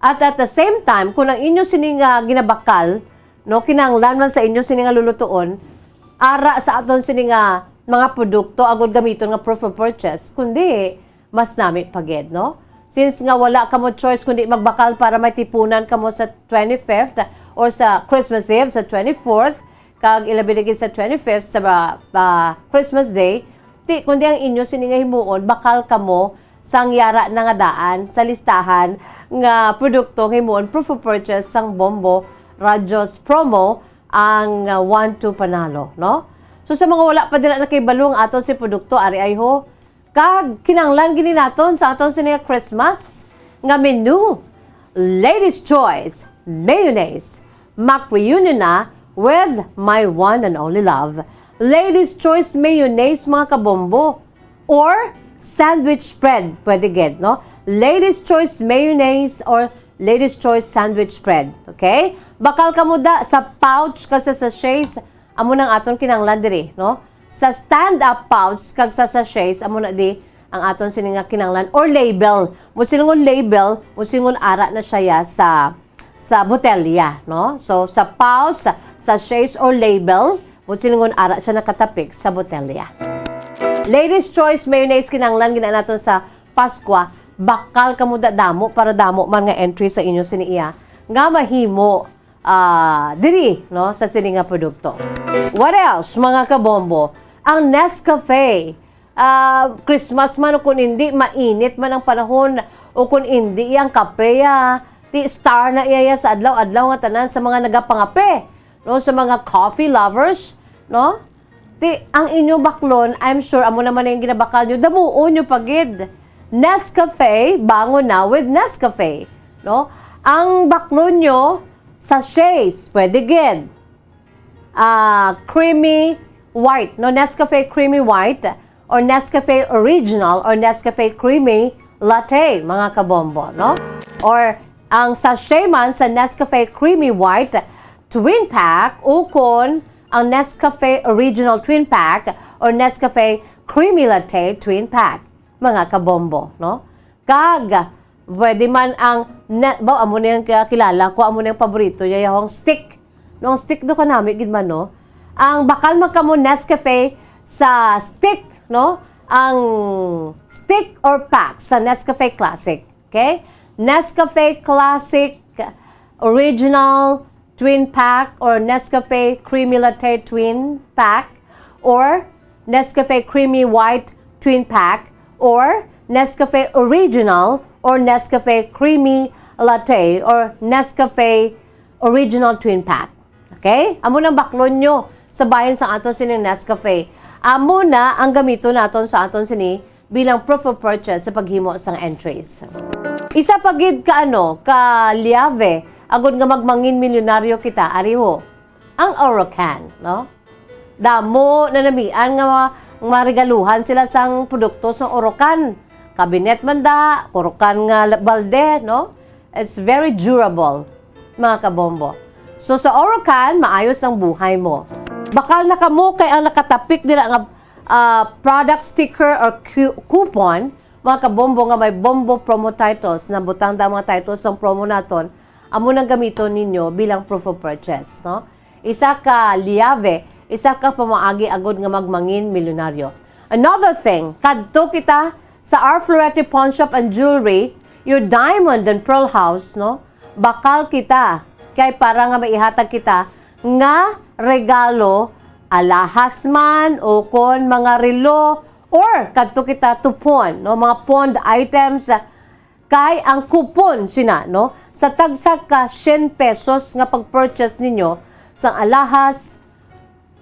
At at the same time, kung ang inyo sini nga ginabakal, no, kinahanglan man sa inyo sini nga lulutuon, ara sa aton sini nga mga produkto agud gamiton nga proof of purchase, kundi mas nami pa gid, no? Since nga wala kamo choice kundi magbakal para may tipunan kamo sa twenty-fifth or sa Christmas Eve, sa twenty-fourth, kag ilabi na gid sa twenty-fifth, sa ba, ba, Christmas Day, ti, kundi ang inyo sini nga himuon, bakal kamo sang yara na nga daan sa listahan nga produkto nga himuon proof of purchase sang Bombo Radyo's promo ang, ah, One Two Panalo, no? So, sa mga wala pa dira nakahibalo ang aton si produkto, ari ay ho, kag kinahanglan gini naton sa aton sini nga Christmas nga menu. Ladies Choice Mayonnaise. Mag-reunion na with my one and only love. Ladies Choice Mayonnaise, mga kabombo. Or sandwich spread, pwede gid, no? Ladies Choice Mayonnaise or Ladies Choice Sandwich Spread. Okay? Bakal kamo da sa pouch kag sa sachets, amo nang aton kinahanglan diri, no? Sa stand-up pouch kag sa sachets, amo na di ang aton sini nga kinahanglan, or label. Mo silingon label, mo silingon ara na siya ya sa, sa botelya, no? So, sa pouch, sa sachets or label, mo silingon ara siya nakatapik sa botelya. Ladies Choice Mayonnaise, kinahanglan gid na naton sa Paskwa, bakal kamo da damo para damo man nga entry sa inyo sini iya nga mahimo, ah, diri, no, sa sini nga produkto. What else, mga kabombo? Ang Nescafe. Ah, Christmas man o kun hindi, mainit man ang panahon, o kun hindi, ang kape, ah, ti star na iya, iya sa adlaw-adlaw nga tanan sa mga nagapangape, no, sa mga coffee lovers, no? Ti, ang inyong baklon, I'm sure, amo naman ang ginabakal nyo, damuon nyo pa gid. Nescafe, bangon na with Nescafe, no? Ang baklon nyo, sachets, pwede gid. Ah, creamy white, no? Nescafe Creamy White, or Nescafe Original, or Nescafe Creamy Latte, mga kabombo, no? Or ang sachet man sa Nescafe Creamy White Twin Pack, ukon ang Nescafe Original Twin Pack, or Nescafe Creamy Latte Twin Pack, mga kabombo, no? Kag, pwede man ang, ne-, ba, amo na yung kilala ko, amo na yung paborito niya, yung stick. No, ang stick do kanami gid man, no? Ang bakal man kamo Nescafe sa stick, no? Ang stick or pack sa Nescafe Classic, okay? Nescafe Classic Original Twin Pack or Nescafe Creamy Latte Twin Pack or Nescafe Creamy White Twin Pack or Nescafe Original or Nescafe Creamy Latte or Nescafe Original Twin Pack. Okay? Amo nang baklon nyo sa bahin sang aton sining Nescafe. Amo na ang gamiton naton sa aton sini bilang proof of purchase sa paghimo sang entries. Isa pa gid ka, ano, ka liave, agod nga magmangin milyonaryo kita, ari ho, ang Orocan, no? Damo na namian nga ma-, maregaluhan sila sang produkto sang Orocan. Kabinet man da, Orocan nga la-, balde, no? It's very durable, mga kabombo. So, sa Orocan, maayos ang buhay mo. Bakal na kamo kay ang nakatapik dira nga, ah, product sticker or cu-, coupon, mga kabombo, nga may bombo promo titles, nabutang da mga titles sang promo naton, amo nang gamiton ninyo bilang proof of purchase, no? Isa ka liave, isa ka pamaagi agod nga magmangin milyonaryo. Another thing, kadto kita sa R Florete Pawn Shop and Jewelry, your diamond and pearl house, no? Bakal kita, kay para nga maihatag kita nga regalo, alahas man, o kon mga relo, or kadto kita to pawn, no? Mga pawned items, kay ang coupon sina, no? Sa tagsa ka syen pesos nga pag-purchase ninyo sang alahas,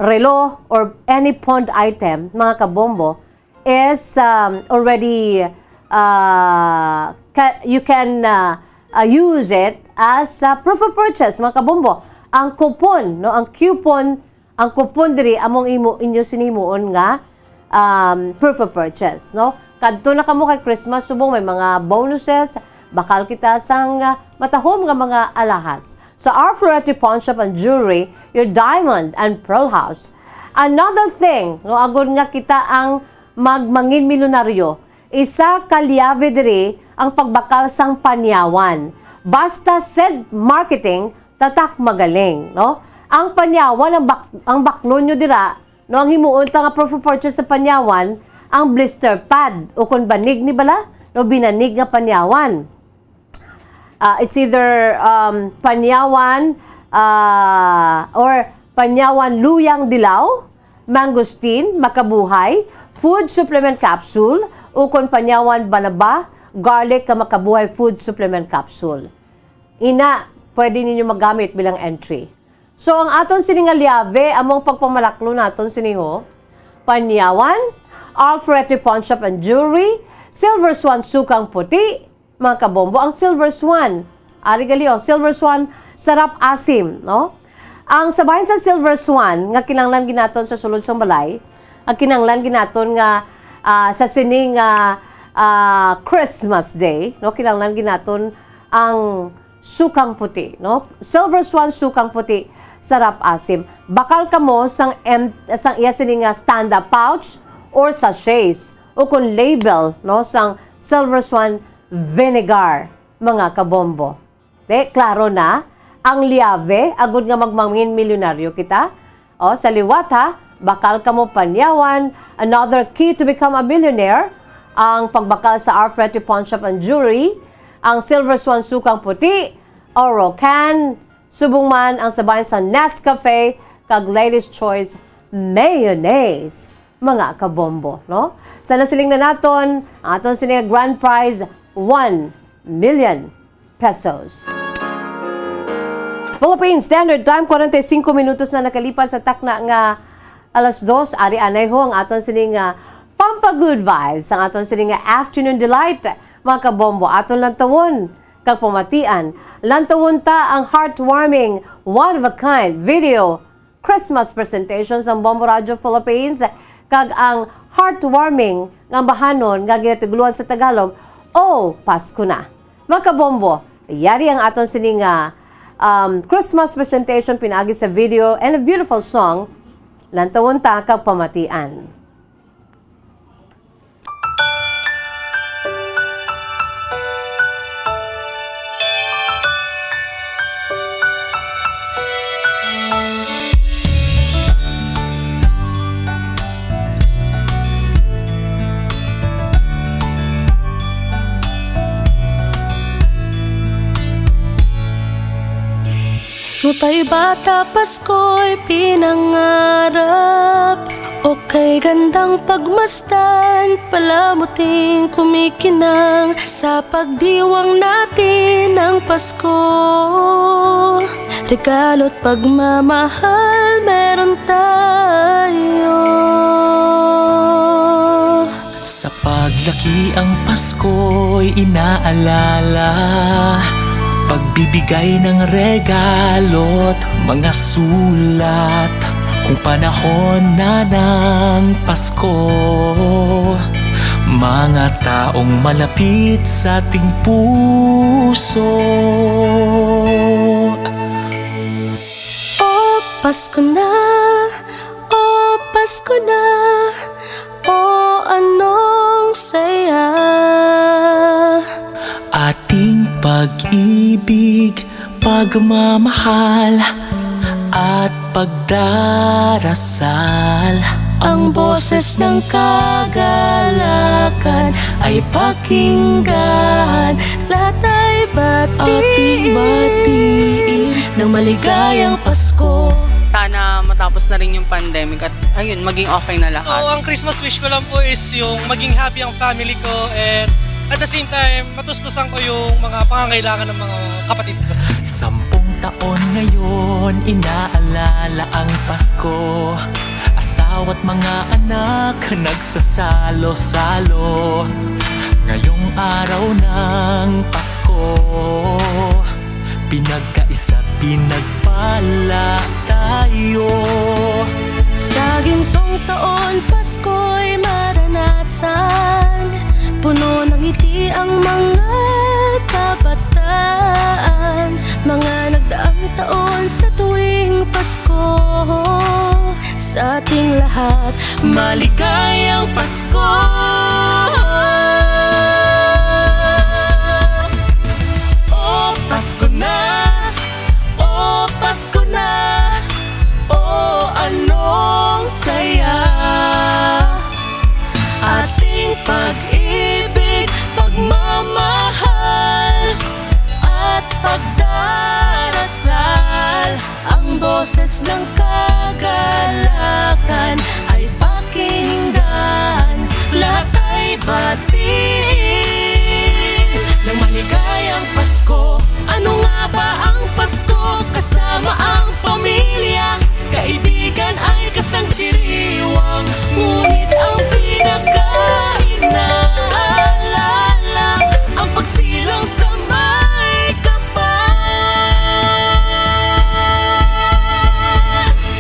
relo, or any pawned item, mga kabombo, is, um, already, uh, ca-, you can, uh, uh, use it as, uh, proof of purchase, mga kabombo. Ang coupon, no, ang coupon, ang coupon diri among imo, inyo sinimuon nga, um, proof of purchase, no? Kadto na kamo kay Christmas subong may mga bonuses, bakal kita sang, uh, matahom nga mga alahas. So, our Florete Pawn Shop and Jewelry, your diamond and pearl house. Another thing, no, agod nga kita ang magmangin milyonaryo, isa ka liave diri ang pagbakal sang panyawan. Basta said marketing, tatak magaling, no? Ang panyawan, ang bak-, ang baklon nyo dira, no, ang himuon ta nga proof of purchase sa panyawan, ang blister pad, o kon banig ni bala, no, binanig nga panyawan. Ah, it's either, um, panyawan, ah, or panyawan luyang dilaw, mangosteen, makabuhay, food supplement capsule, ukon panyawan banaba, garlic nga makabuhay food supplement capsule. Ina, pwede ninyo magamit bilang entry. So, ang aton sini nga liave, among pagpamalaklo naton sini ho, panyawan, Alfred Pawn Shop and Jewelry, Silver Swan Sukang Puti, mga kabombo, ang Silver Swan. Ari gali, oh, Silver Swan, sarap asim, no? Ang sabayan sa Silver Swan, nga kinahanglan ginaton sa sulod sang balay, ang kinahanglan ginaton nga, ah, sa sini nga, ah, Christmas Day, no? Kinahanglan ginaton ang sukang puti, no? Silver Swan sukang puti, sarap asim. Bakal kamo sang em-, sang iya sini nga stand-up pouch or sachets, o kon label, no, sang Silver Swan vinegar, mga kabombo. Te, klaro na ang liave, agud nga magmangin milyonaryo kita. O, sa liwat, ha, Bakal kamo panyawan, another key to become a millionaire, ang pagbakal sa Arfreti Pawnshop and Jewelry, ang Silver Swan Sukang Puti, Oro Can, subong man ang sabayan sa Nescafe kag Ladies Choice Mayonnaise, mga kabombo, no? Sa nasiling na naton, ang aton sini nga grand prize, one million pesos. Philippine Standard Time, kwarenta y singko minutos na nakalipas sa takna nga alas dos. Ari anay ho ang aton sini nga pampa-good vibes, ang aton sini nga afternoon delight. Mga kabombo, aton lantawon kag pamatian. Lantawon ta ang heartwarming, one-of-a-kind video Christmas presentation sang Bombo Radio Philippines kag ang heartwarming nga ambahanon nga ginatugloan sa Tagalog, O Pasko Na. Mga kabombo, yari ang aton sini nga, um, Christmas presentation pinaagi sa video and a beautiful song. Lantawon ta kag pamatian. Nutay bata, Pasko'y pinangarap. Okay, gandang pagmasdan, palamuting kumikinang. Sa pagdiwang natin ng Pasko, regalo't pagmamahal meron tayo. Sa paglaki ang Pasko'y inaalala, pagbibigay ng regalo't mga sulat. Kung panahon na ng Pasko, mga taong malapit sa ating puso. O Pasko na, o Pasko na, o anong saya. Ating pag-ibig, pagmamahal, at pagdarasal. Ang boses ng kagalakan ay pakinggan. Lahat ay batiin. Ating batiin ng maligayang Pasko. Sana matapos na rin yung pandemic at, ayun, maging okay na lahat. So, ang Christmas wish ko lang po is yung maging happy ang family ko and at the same time, matustusan ko yung mga pangangailangan ng mga kapatid ko. Sampung taon ngayon, inaalala ang Pasko. Asawa't mga anak, nagsasalo-salo. Ngayong araw ng Pasko, pinagkaisa't pinagpala tayo. Sa gintong taon, Pasko'y maranasan, puno ng ngiti ang mga kabataan. Mga nagdaang taon, sa tuwing Pasko, sa ating lahat, maligayang Pasko. O Pasko na, o Pasko na, o anong saya. Ating pag-ibig, pagmamahal, at pagdarasal. Ang boses ng kagalakan ay pakinggan. Lahat ay batiin ng maligayang Pasko. Ano nga ba ang Pasko? Kasama ang pamilya, kaibigan ay kasangkiriwang. Ngunit ang pinag-inaalala, ang pagsilang sa may kapal.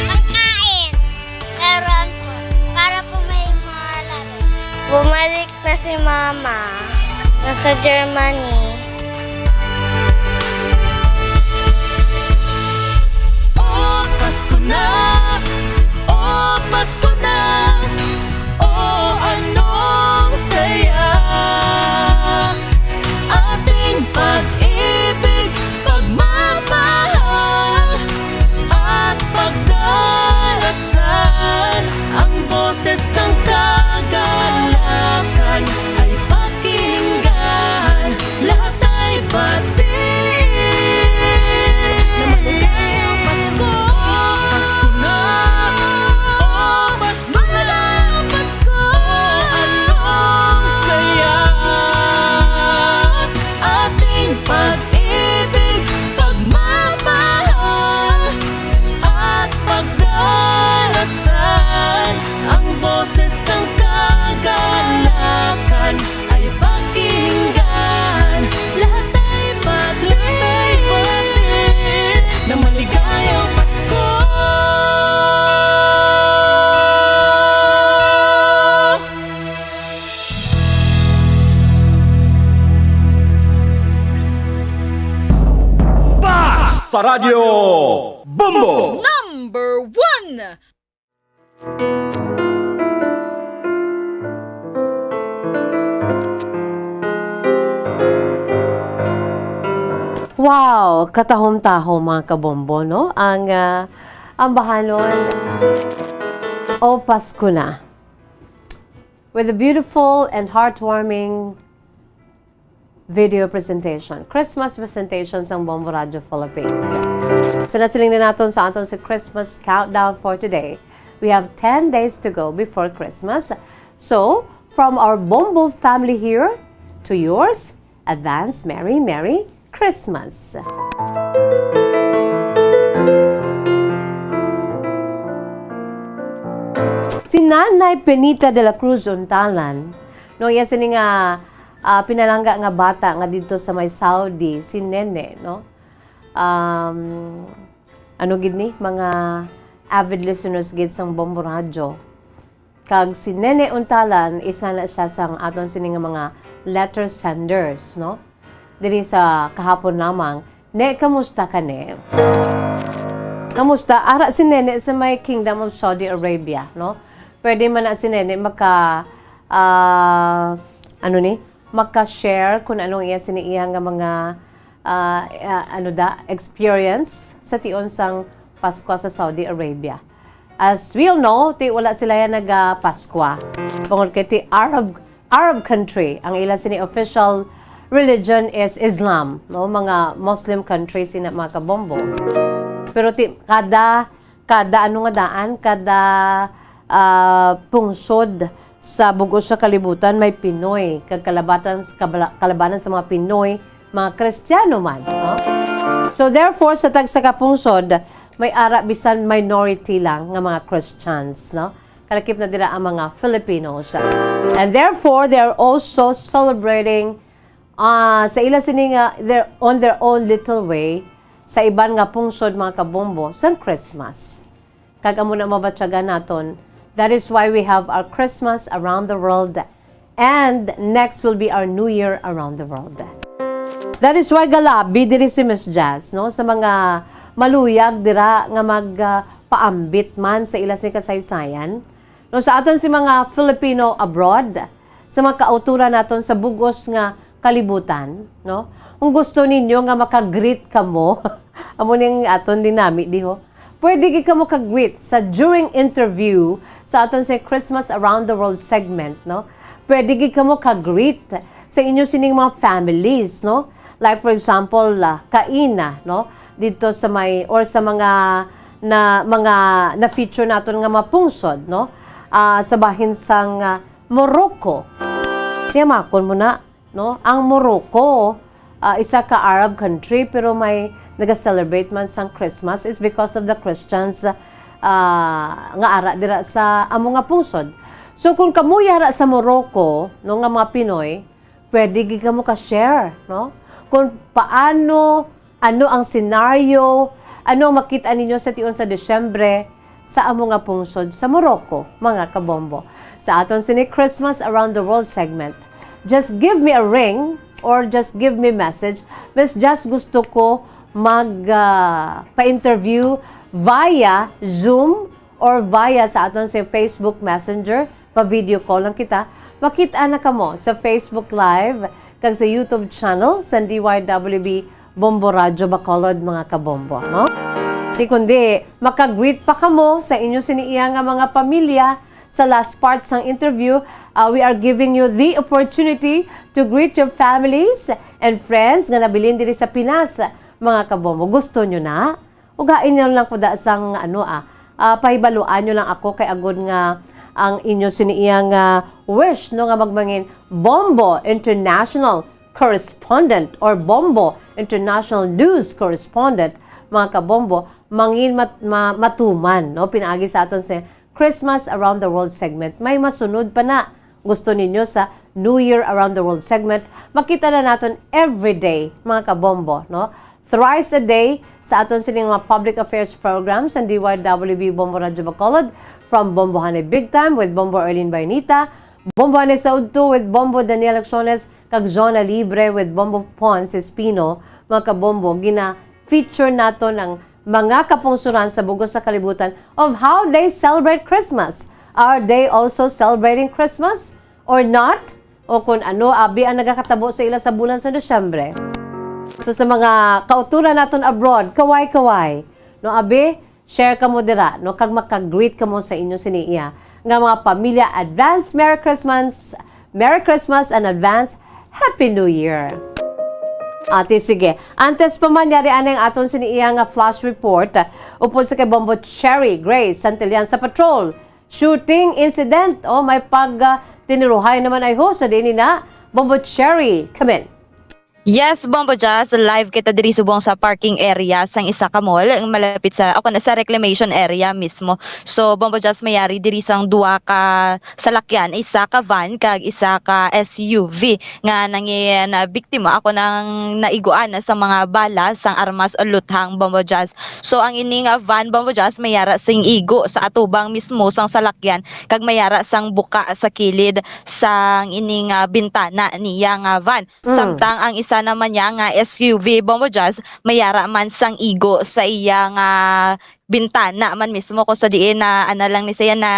Pagkain. Laruan po. Para po may malaro. Bumalik na si Mama. Nasa Germany. O Pasko na, o Pasko Sa Radyo Bombo! Number one! Wow! Katahom-tahom, mga kabombo, no? Ang ah, ambahanon o Pasko na. With a beautiful and heartwarming video presentation, Christmas presentation sang Bombo Radio Philippines. Sa nasiling na naton sa aton sa Christmas countdown for today, we have ten days to go before Christmas. So, from our Bombo family here to yours, advance Merry Merry Christmas! Si Nanay Benita de la Cruz Untalan, no, iya sini nga ah, pinalangga nga bata nga didto sa may Saudi, si Nene, no? Um, ano gid ni, mga avid listeners gid sang Bombo Radyo. Kag si Nene Untalan, isa na siya sang aton sini nga mga letter senders, no? Diri sa kahapon lamang, Ne, kamusta ka, Ne? Kamusta? Ara si Nene sa may Kingdom of Saudi Arabia, no? Pwede man na si Nene maka, ah, ano ni? Maka-share kung anong iya sini iya nga mga, ah, ah, ano da, experience sa tion sang Paskwa sa Saudi Arabia. As we all know, ti wala sila yan naga-Paskwa. Tungod kay ti Arab, Arab country, ang ila sini official religion is Islam, no? Mga Muslim countries sina, mga kabombo. Pero ti, kada, kada ano nga daan, kada, ah, pungsod sa bug-os sa kalibutan may Pinoy, kag kalabatan, kabala-, kalabanan sa mga Pinoy, mga Kristiyano man, no? So therefore, sa tagsa ka pungsod, may ara bisan minority lang nga mga Christians, no? Kalakip na dira ang mga Filipinos. And therefore, they are also celebrating, ah, sa ila sini nga, their, on their own little way, sa iban nga pungsod, mga kabombo, sang Christmas. Kag amo na mabatyagan naton. That is why we have our Christmas around the world. And next will be our New Year around the world. That is why galabi diri si Miss Jazz, no, sa mga maluyag dira nga mag, ah, paambit man sa ila sing kasaysayan. No, sa aton si mga Filipino abroad, sa mga kauturan naton sa bug-os nga kalibutan, no? Kung gusto ninyo nga maka-greet kamo, amo ning aton dinami diho. Pwede gid kamo ka-greet sa during interview sa aton sa Christmas Around the World segment, no? Pwede gid kamo ka-greet sa inyo sining mga families, no? Like for example, ah, kaina, no? Dito sa may, or sa mga na mga na-feature naton nga mga pungsod, no? Ah, sa bahin sang, ah, Morocco. Tiyamakon mo na, no? Ang Morocco, ah, isa ka Arab country, pero may naga-celebrate man sang Christmas is because of the Christians, ah, nga ara dira sa amo nga pungsod. So, kung kamo yara sa Morocco, no, nga mga Pinoy, pwede gid kamo ka-share, no? Kung paano, ano ang senaryo, ano ang makita ninyo sa tion sa Disyembre sa amo nga pungsod sa Morocco, mga kabombo. Sa aton sini Christmas Around the World segment, just give me a ring or just give me message. Miss Jazz, gusto ko mag, ah, pa-interview via Zoom or via sa aton sa Facebook Messenger, pa-video call lang kita, makita na kamo sa Facebook Live kag sa YouTube channel sa D Y W B Bombo Radyo Bacolod, mga kabombo, no? Di kundi, maka-greet pa kamo sa inyo sini iya nga mga pamilya. Sa last part sang interview, ah, we are giving you the opportunity to greet your families and friends nga nabilin diri sa Pinas, mga kabombo. Gusto nyo na? Ugain nyo lang ko da sang, ano, ah, ah, pahibaluan nyo lang ako kay agod nga ang inyo sini iya nga wish, no, nga magmangin Bombo International Correspondent or Bombo International News Correspondent, mga kabombo, mangin mat-, ma-, matuman, no, pinaagi sa aton sa Christmas Around the World segment. May masunod pa na. Gusto ninyo sa New Year Around the World segment? Makita na naton everyday, mga kabombo, no? Thrice a day sa aton sining mga public affairs programs sa D Y W B Bombo Radyo Bacolod, from Bombohanay Big Time with Bombo Erlene Bainita, Bombohanay sa Udto with Bombo Daniel Acciones, kag Zona Libre with Bombo Pons Espino, mga kabombo, gina feature naton ang mga kapungsoran sa bug-os sa kalibutan of how they celebrate Christmas. Are they also celebrating Christmas or not? O kung ano, abi, ang nagakatabo sa ila sa bulan sa Disyembre. So, sa mga kauturan naton abroad, kaway-kaway, no, abi, share kamo dira, no, kag maka-greet kamo sa inyo sini iya nga mga pamilya. Advance Merry Christmas, Merry Christmas and advance Happy New Year. Ati, sige. Antes pa man, yari anay ang aton sini iya nga flash report, uh, upod sa kay Bombo Cherry Grace Santillan sa patrol shooting incident. O, may pag, uh, tiniruhay naman ay ho sa dini na. Bombo Cherry, come in. Yes, Bombo Jazz, live kita diri subong sa parking area sang isa ka mall, ang malapit sa, ako na, sa reclamation area mismo. So, Bombo Jazz, mayari diri sang duha ka salakyan, isa ka van kag isa ka S U V nga nangin, ah, biktima ako nang naiguan sa mga bala sang armas o luthang, Bombo Jazz. So, ang ini nga van, Bombo Jazz, mayara sing igo sa atubang mismo sang salakyan kag mayara sang buka sa kilid sang ini nga bintana niya nga van. Mm. Samtang ang isa naman niya nga S U V, Bombo Jazz, mayara man sang igo sa iya nga bintana man mismo, kung sa diin na, ana lang ni siya, na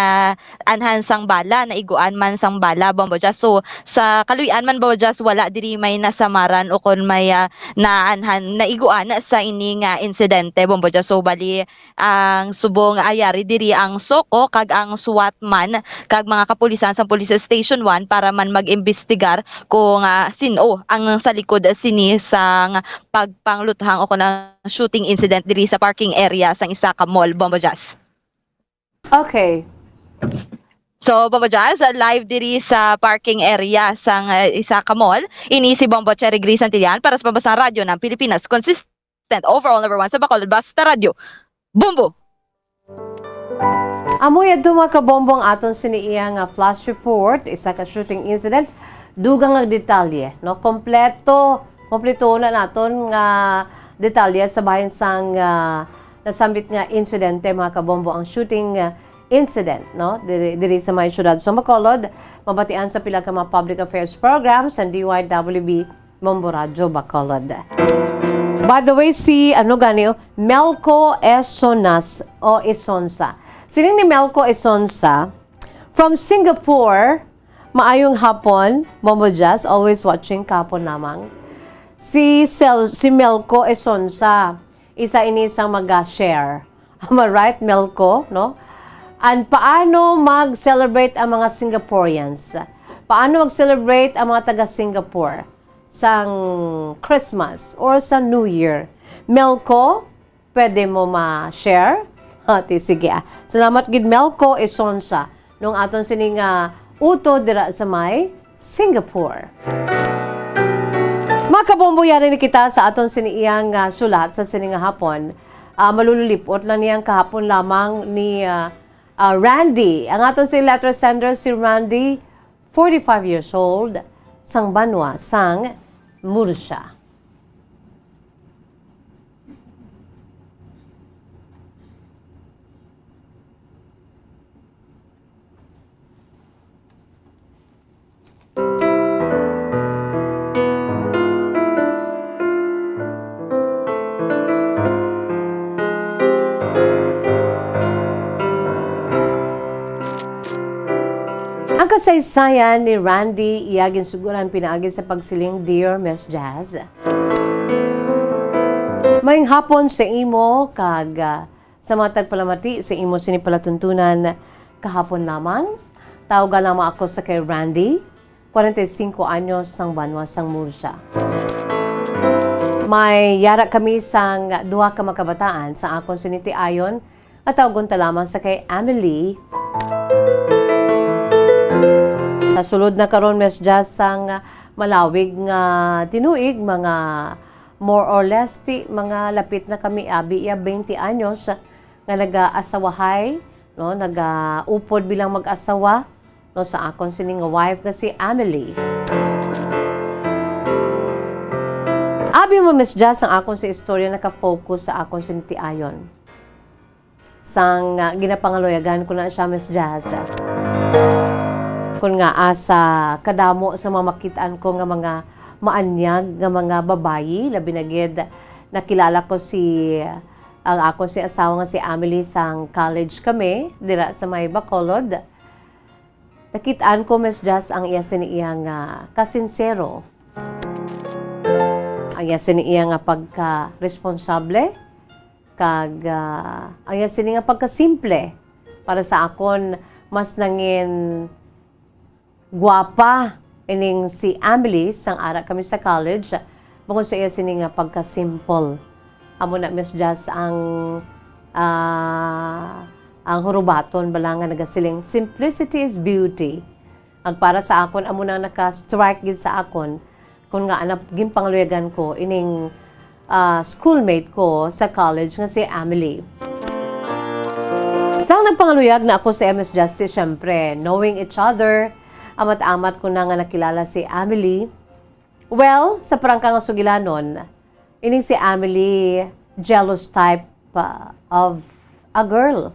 anhan sang bala, naiguan man sang bala, Bombo Jazz. So, sa kaluy-an man, Bombo Jazz, wala diri may nasamaran o kon may, ah, naanhan, naiguan sa ini nga insidente, Bombo Jazz. So, bali, ang subong, ah, yari diri ang SOCO kag ang SWAT man kag mga kapulisan sa Police Station one para man mag-imbestigar kung, ah, sin-o ang sa likod sini sang pagpangluthang o kon ang shooting incident diri sa parking area sang isa ka mall, Bombo Jazz. Okay. So, Bombo Jazz, live diri sa parking area sang, ah, isa ka mall. Ini si Bombo Cherry Gris Santillan para sa Pambansang Radyo ng Pilipinas. Consistent overall number one sa Bacolod, basta radyo. Bombo! Amo yadto, mga kabombo, ang aton sini iya nga flash report, isa ka shooting incident, dugang nga detalye, no? Kompleto, kompleto na naton nga detalye sa bahin sang, ah, nasambit nga insidente, mga kabombo, ang shooting, ah, incident, no? Diri, diri sa may siyudad sa Bacolod, mabatian sa pila ka mga public affairs programs and D Y W B Bombo Radyo Bacolod. By the way, si, ano gani, oh, Melco Esonas o Esonsa. Siling ni Melco Esonsa, from Singapore, maayong hapon, Bombo Jazz, always watching kahapon lamang. Si Sel-, si Melco Esonsa, isa ini sa maga-share. Am I right, Melco, no? And paano mag-celebrate ang mga Singaporeans? Paano mag-celebrate ang mga taga-Singapore sang Christmas or sa New Year? Melco, pwede mo ma-share? Ati, sige, ah. Salamat gid, Melco Esonsa, nung aton sini nga utod dira sa may Singapore. Mga kabombo, yari na kita sa aton sini iyang, ah, sulat sa sini nga hapon. Ah, malululipot lang niyang kahapon lamang ni, ah, ah, Randy. Ang aton si letter sender, si Randy, forty-five years old, sang banwa sang Murcia. Ang kasaysayan ni Randy, iya ginsugoran pinaagi sa pagsiling, "Dear Miss Jazz, maayong hapon sa imo kag, ah, sa mga tagpalamati sa imo sini palatuntunan kahapon lamang. Tawga lamang ako sa kay Randy, kwarenta y singko anyos, sang banwa sang Murcia. May yara kami sang duha ka makabataan sa akon sini tiayon, nga tawgon ta lamang sa kay Emily. Sa sulod na karon, Miss Jazz, sang malawig nga tinuig, mga more or less, ti, mga lapit na kami, abi, iya, twenty anyos nga nagaasawahay, no, nagaupod bilang mag-asawa, no, sa akon sini nga wife nga si Emily. Abi mo, Miss Jazz, ang akon si istorya naka-focus sa akon sini tiayon. Sang, ah, ginapangaluyagan ko na siya, Miss Jazz. Kun nga, ah, sa kadamo sa mga makit-an ko nga mga maanyag nga mga babayi, labi na gid Nakilala ko si, ang akon si asawa nga si Amelie sang college kami, dira sa may Bacolod. Nakit-an ko, Miss Jazz, ang iya sini iya nga kasinsero. Ang iya sini iya nga pagka-responsable, kag, ah, ang iya sini nga pagkasimple. Para sa akon, mas nangin gwapa ining si Amelie sang ara kami sa college, bangod sa iya sini nga pagka-simple. Amo na, Miss Jazz, ang, ah, ang hurubaton bala nga nagasiling, "Simplicity is beauty." Ang para sa akon, amo na naka-strike gid sa akon, kun nga ana ginpangaluyagan ko ining, ah, schoolmate ko sa college nga si Amelie. Sang nagpangaluyag na ako sa M S Justice, syempre, knowing each other, amat-amat ko na nga nakilala si Amelie. Well, sa prangka nga sugilanon, ini si Amelie, jealous type, ah, of a girl.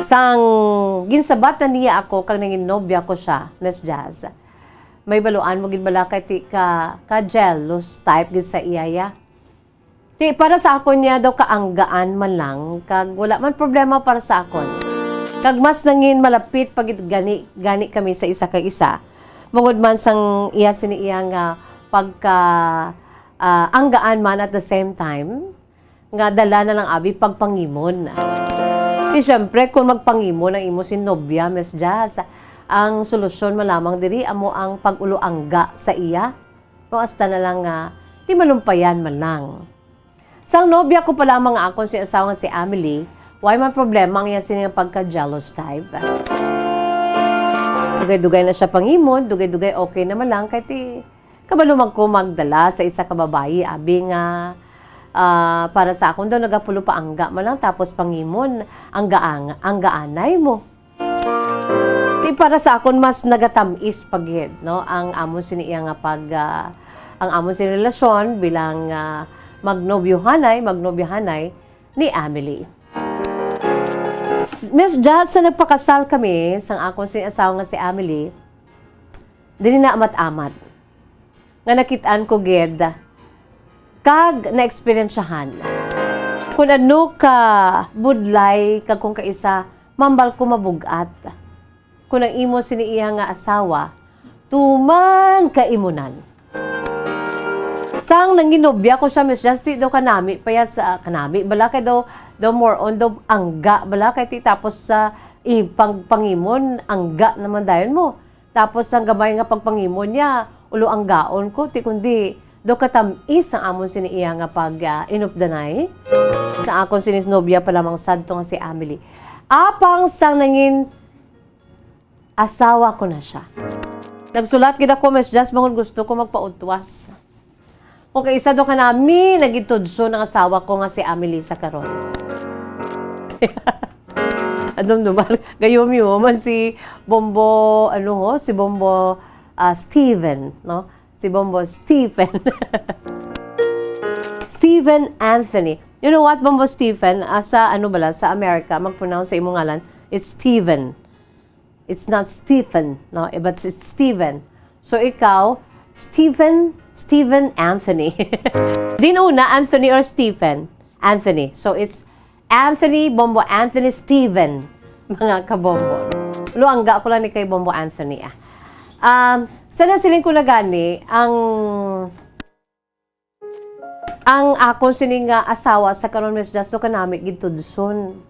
Sang ginsabat na niya ako kag nangin nobya ko siya, Miss Jazz, may baluan mo gid bala kay ti ka, ka jealous type gid sa iya ya. Ti para sa akon niya daw kaanggaan man lang, kag wala man problema para sa akon. Kag mas nangin malapit pa gid gani, gani kami sa isa kag isa. Bangod man sang iya sini iya nga pagka, ah, anggaan man at the same time, nga dala na lang abi pagpangimon. Di syempre, kung magpangimon ang imo si nobya, Miss Jazz, ang solusyon man lamang diri amo ang pag-uloangga sa iya. O hasta na lang nga, di malumpayan man lang. Sang nobya ko pa lamang nga akon si asawa nga si Amelie, way man problema ang iya sini nga pagka-jealous type. Dugay-dugay na siya pangimon, dugay-dugay okay naman lang, kay ti, kabalo man ko magdala sa isa ka babayi, abi nga, ah, para sa akon daw nagapulo pa angga man lang, tapos pangimon, angga-, ang-, anggaanay mo. Ti para sa akon, mas nagatamis pa gid, no, ang amon sini iya nga pag, ah, ang amon sini relasyon bilang, ah, magnobyohanay, magnobyahanay ni Amelie. S-, Miss Jazz, sa nagpakasal kami sang akon sini asawa nga si Amelie, dili na amat-amat nga nakit-an ko gid kag naeksperyensyahan. Kun ano ka budlay kag kung kaisa, mambal ko mabug-at. Kun ang imo sini iya nga asawa, tuman ka imunan. Sang nanginobya ko siya, Miss Justy, daw kanami pa ya sa, kanami bala kay daw, daw more on daw angga bala kay ti tapos sa i-, pang-, pangimon, angga naman dayon mo. Tapos ang gamay nga pagpangimon niya, ulo anggaon ko, ti kundi daw katamis ang amon sini iya nga pag, ah, inupdanay. Sa akon sini nobya pa lamang sadto nga si Amelie. Apang sang nangin asawa ko na siya. Nagsulat gid ako, Miss Jazz, bangod gusto ko magpautwas. Kung kaisa daw kanami, nagitudso ng asawa ko nga si Amelisa karon. Anong naman, gayom yun man si Bombo, ano ho, si Bombo, ah, Steven, no? Si Bombo Stephen. Stephen Anthony. You know what, Bombo Stephen? Ah, sa, ano bala, sa America, mag-pronounce sa imong ngalan, it's Steven. It's not Stephen, no? Eh, but it's Steven. So, ikaw, Stephen, Stephen Anthony. Din una, Anthony or Stephen? Anthony. So, it's Anthony, Bombo Anthony, Steven, mga kabombo. Luangga ko lang ni kay Bombo Anthony, ah. Um, sa nasiling ko na gani, ang Ang akon sini nga asawa sa karon, Miss Jazz, daw kanami gid tudson.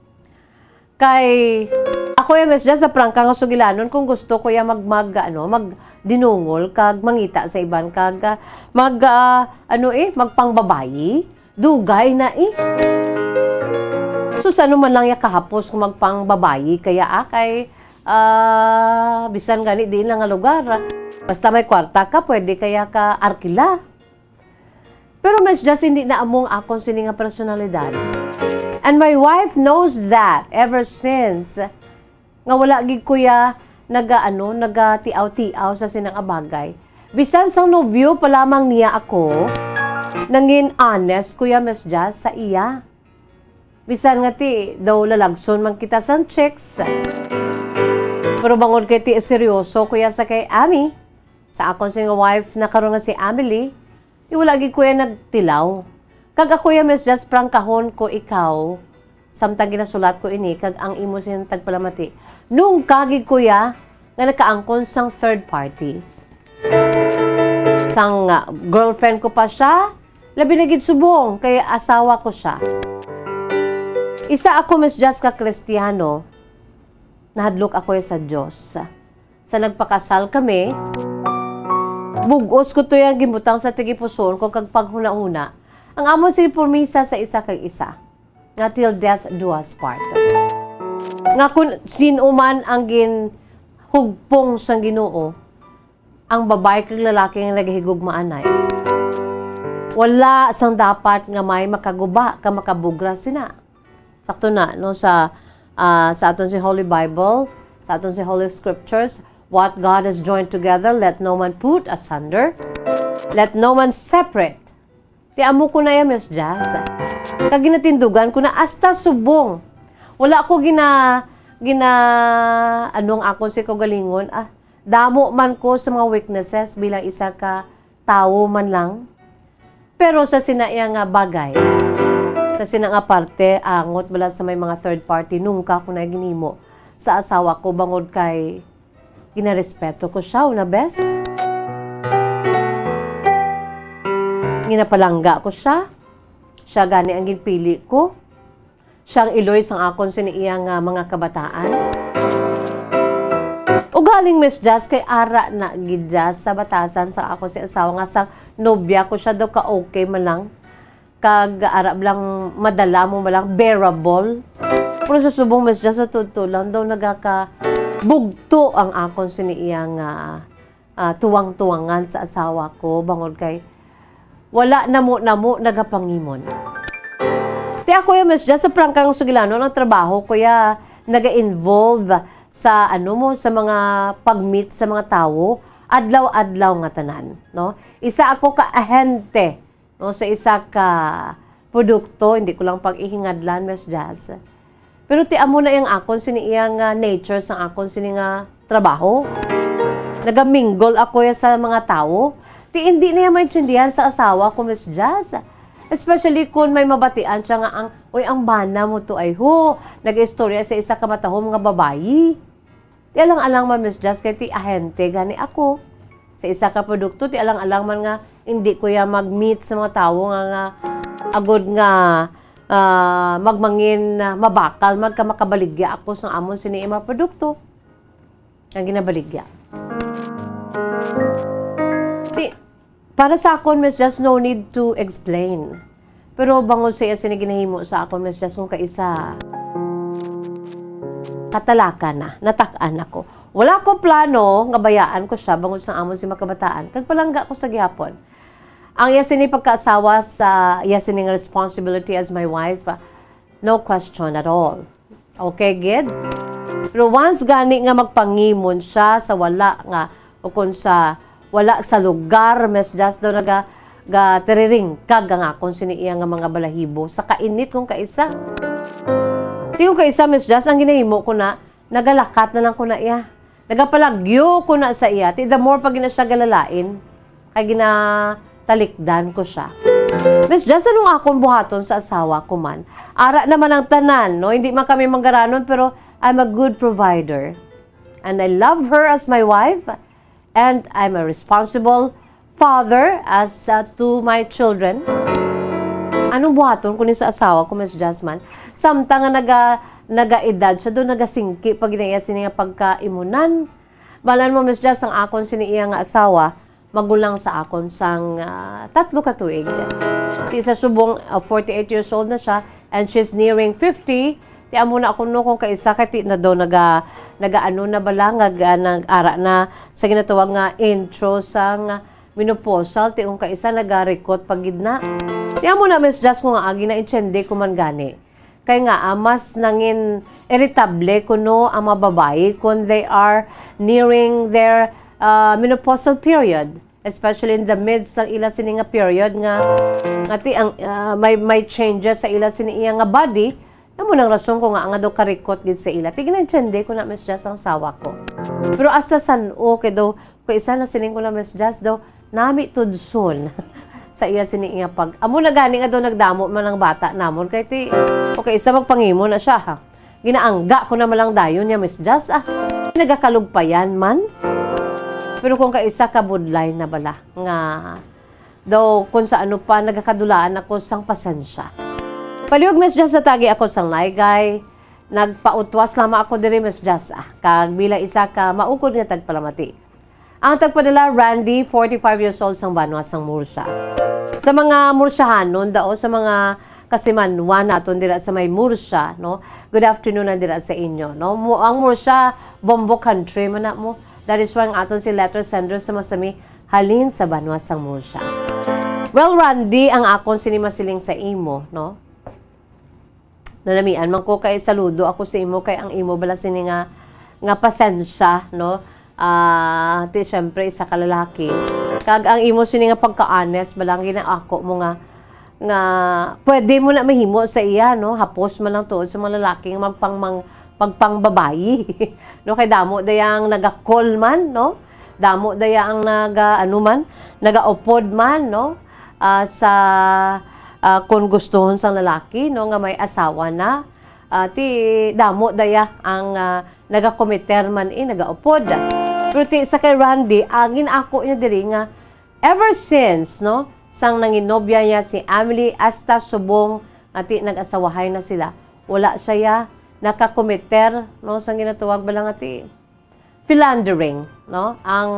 Kay ako ya, Miss Jazz, sa prangka nga sugilanon, kung gusto ko ya mag, mag, ano, magdinungol kag mangita sa iban kag, ah, mag, ah, ano eh, magpangbabayi, dugay na eh. Sus, ano man lang ya kahapos kung magpangbabayi kaya, ah, kay, ah, bisan gani diin lang nga lugar, ah. Basta may kwarta ka, pwede kaya ka arkila. Pero, Miss Jazz, hindi na amo ang akon sini nga personalidad. And my wife knows that ever since nga wala gid ko ya naga-, ano, nagatiaw-tiaw sa sini nga bagay. Bisan sang nobyo pa lamang niya ako, nangin honest ko ya, Miss Jazz, sa iya. Bisan nga ti daw lalagson man kita sang chicks. Pero bangod kay ti seryoso ko ya sa kay Ami, sa akon sini nga wife na karon nga si Amelie, Di wala gid ko ya nagtilaw. Kag ako ya, Miss Jazz, prangkahon ko ikaw, samtang ginasulat ko ini, kag ang imo sin tagpalamati. Nungka gid ko ya nga nakaangkon sang third party. Sang, ah, girlfriend ko pa siya, labi na gid subong kay asawa ko siya. Isa ako, Miss Jazz, ka Kristiyano, nahadlok ako ya sa Dios. Sa nagpakasal kami, bug-os ko to ya ginbutang sa tagipusoon ko kag paghunahuna ang amon sini promisa sa isa kag isa, nga till death do us part. Nga kun sin-o man ang ginhugpong sang Ginoo, ang babayi kag lalaki nga nagahigugma anay, wala sang dapat nga may makaguba ka makabugra sina. Sakto na, no, sa, ah, sa aton si Holy Bible, sa aton si Holy Scriptures, "What God has joined together, let no man put asunder, let no man separate." Ti amo ko na ya, Miss Jazz. Kag ginatindugan ko na hasta subong. Wala ko gina-, gina-, ano ang akon si kaugalingon, ah, damo man ko sa mga weaknesses bilang isa ka tawo man lang. Pero sa sina iya nga bagay, sa sina nga parte, angot bala sa may mga third party, nungka ko na ginhimo sa asawa ko bangod kay ginarespeto ko siya, una bes. Ginapalangga ko siya. Siya gani ang ginpili ko. Siya ang iloy sang akon sini iya nga mga kabataan. Ugaling, Miss Jazz, kay ara na gid, Jazz, sa batasan sa akon si asawa nga sang nobya ko siya daw ka okay man lang. Kag ara lang madala mo man lang, bearable. Pero sa subong, Miss Jazz, sa totoo lang daw nagakabugto ang akon sini iya nga, ah, tuwang-tuwangan sa asawa ko, bangod kay wala namo-namo nagapangimon. Ti ako ya, Miss Jazz, sa prangkang sugilanon, ang trabaho ko ya naga-involve sa, ano mo, sa mga pag-meet sa mga tawo, adlaw-adlaw nga tanan, no? Isa ako ka ahente, no, sa isa ka produkto, hindi ko lang pag-ihingadlan, Miss Jazz. Pero ti amo na yang akon sini iya nga nature sang akon sini nga trabaho. Nagamingle ako ya sa mga tawo. Ti hindi na ya maintindihan sa asawa ko, Miss Jazz. Especially kung may mabatian siya nga ang, "Uy, ang bana mo to ay ho, nag-istorya sa isa ka matahom nga babayi." Ti alang-alang man, Miss Jazz, kay ti ahente gani ako sa isa ka produkto. Ti alang-alang man nga hindi ko ya mag-meet sa mga tawo nga, nga agod nga, ah, magmangin, ah, mabakal man ka makabaligya ako sa amon sini nga mga produkto. Ang ginabaligya. Ti, para sa akon, Miss Jazz, no need to explain. Pero bangod sa iya sini ginahimo sa akon, Miss Jazz, kung kaisa, katalaka na, natak-an ako. Wala ko plano nga bayaan ko siya bangod sa amon si makabataan. Kag palangga ko sa gihapon. Ang iya sini pagkaasawa sa iya sini nga responsibility as my wife, ah, no question at all. Okay, gid? Pero once gani nga magpangimon siya sa wala nga, o kung sa wala sa lugar, Miss Jazz, daw naga-, ga-, tiriringkag ang akon sini iya nga mga balahibo sa kainit kung kaisa. Ti kung kaisa, Miss Jazz, ang ginahimo ko na, nagalakat na lang ko na iya. Nagapalagyo ko na sa iya. Ti the more pa gina siya galalain, kay ginatalikdan ko siya. Miss Jazz, anong akon buhaton sa asawa ko man? Ara naman ang tanan, no? Hindi man kami manggaranon, pero I'm a good provider. And I love her as my wife. And I'm a responsible father as, uh, to my children. Anong buhaton ko ni sa asawa ko, Miss Jazz man? Samtang nga naga-, naga-edad siya, do nagasingki pa gid ang iya sini nga pagkaimunan. Balan mo, Miss Jazz, ang akon sini iya nga asawa, magulang sa akon sang, ah, tatlo ka tuig. Ti sa subong, ah, forty-eight years old na siya, and she's nearing fifty. Ti amo na ako, no, kung kaisa kay ti na daw naga-, nagaano na bala, nga, ah, nag-ara na sa ginatawag nga intro sang menopausal, ti kung kaisa nagarikot pa gid na. Ti amo na, Miss Jazz, kung nga agi na intindi ko man gani. Kay nga, ah, mas nangin irritable kuno ang mga babayi kung they are nearing their, ah, menopausal period, especially in the midst sa ila sini nga period nga, nga ti ang, ah, may, may changes sa ila sini iya nga body, amo nang rason ko nga, nga daw karikot gid sa ila. Ti ginaintindi ko na, Miss Jazz, ang asawa ko. Pero hasta san-o kay daw, kay isa na siling ko na, Miss Jazz, daw, nami tudson. sa iya sini nga pag, amo na gani nga daw nagdamo man ang bata namon kay ti, okay, isa magpangimo na siya, ha. Ginaangga ko na man lang dayon niya, Miss Jazz, ah. Nagakalugpayan man. Pero kung kaisa ka budlay na bala nga daw kung sa ano pa, nagakadulaan ako sang pasensya. Palihog, Miss Jazz, sa tagi ako sang laygay, nagpautwas lamang ako diri, Miss Jazz, ah, kag bilang isa ka maukod nga tagpalamati. Ang tagpadala, Randy, forty-five years old, sang banwa sang Murcia. Sa mga Murciahanon, dao sa mga kasimanwa naton dira sa may Murcia, no? Good afternoon na dira sa inyo, no? Mo, ang Murcia, Bombo Country man na mo. That is why ang aton si letter sender sa masami halin sa banwa sang Murcia. Well, Randy, ang akon sini masiling sa imo, no? Nanamian man ko kay saludo ako sa imo kay ang imo bala sini nga, nga pasensya, no? Ah, ti siyempre isa ka lalaki. Kag ang imo sini nga pagka-honest bala ang ginaako mo nga, nga pwede mo na mahimo sa iya, no? Hapos man lang tuod sa mga lalaki nga magpang-, mang-, pagpangbabayi. No, kay damo dayang naga-call man, no? Damo daya ang naga, ano man, nagaupod man, no? Ah, sa, ah, kung gustuhon sang lalaki, no, nga may asawa na, ah, ti damo daya ang, ah, nagakomiter man, eh, nagaupod. Pero ti sa kay Randy, ang ginaako niya diri nga ever since, no, sang nanginobya niya si Emily hasta subong nga ti nag-asawahay na sila, wala siya nakakomiter, no, sang ginatawag bala nga ti philandering, no? Ang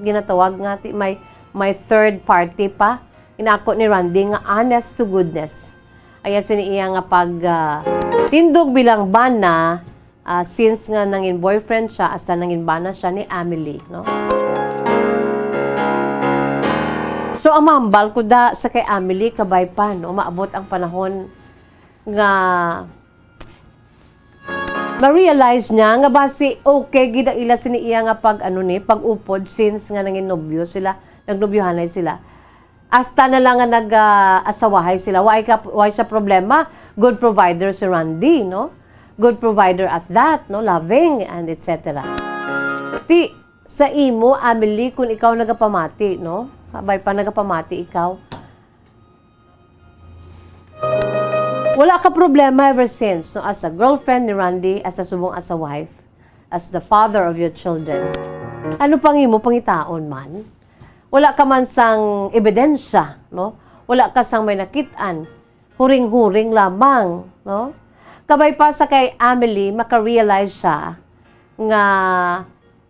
ginatawag nga ti may, may third party pa. Inako ni Randy nga honest to goodness. Aya sini iya nga pag, ah, tindog bilang bana, ah, since nga nangin boyfriend siya, hasta nangin bana siya ni Emily, no? So, ang mahambal ko da sa kay Emily, kabay pa, no? Maabot ang panahon nga ma-realize niya nga basi okay gid ang ila sini iya nga pag, ano ni, pag-upod since nga nangin nobyo sila, nagnobyohanay sila. Hasta na lang nga nag, ah, asawahay sila. Why ka, why siya problema? Good provider si Randy, no? Good provider at that, no? Loving and et cetera. Ti, sa imo, Emily, kung ikaw nagapamati, no? Kabay pa nagapamati ikaw. Wala ka problema ever since, no? As a girlfriend ni Randy, as a subong, as a wife, as the father of your children. Ano pang imo pangitaon man? Wala ka man sang ebidensya, no? Wala ka sang may nakit-an. Huring-huring lamang, no? Kabay pa sa kay Emily, maka-realize siya nga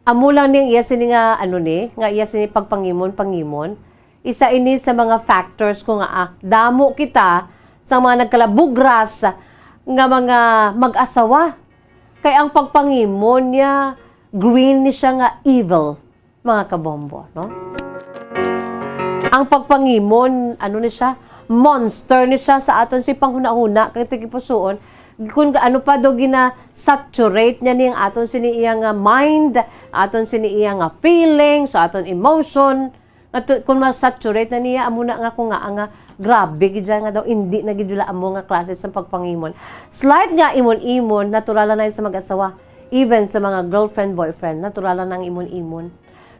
amo lang ning iya sini nga, ano ni, nga iya sini pagpangimon-pangimon. Isa ini sa mga factors ko nga, ah, damo kita sa mga nagkalabugras nga mga mag-asawa. Kay ang pagpangimon niya, green ni siya nga evil, mga kabombo, no? Ang pagpangimon, ano ni siya, monster ni siya sa aton si panghunahuna kay tigipusuon. Kung ano pa do gina-saturate niya ni ang aton sini iya nga mind, aton sini iya nga feeling, sa aton emotion, nga tu-, kung ma-saturate na niya, amo na nga ko nga, nga grabe gid siya nga daw, hindi na gid wala amo nga klase sa pagpangimon. Slight nga imon-imon, natural na sa mag-asawa, even sa mga girlfriend, boyfriend, natural na ang imon-imon.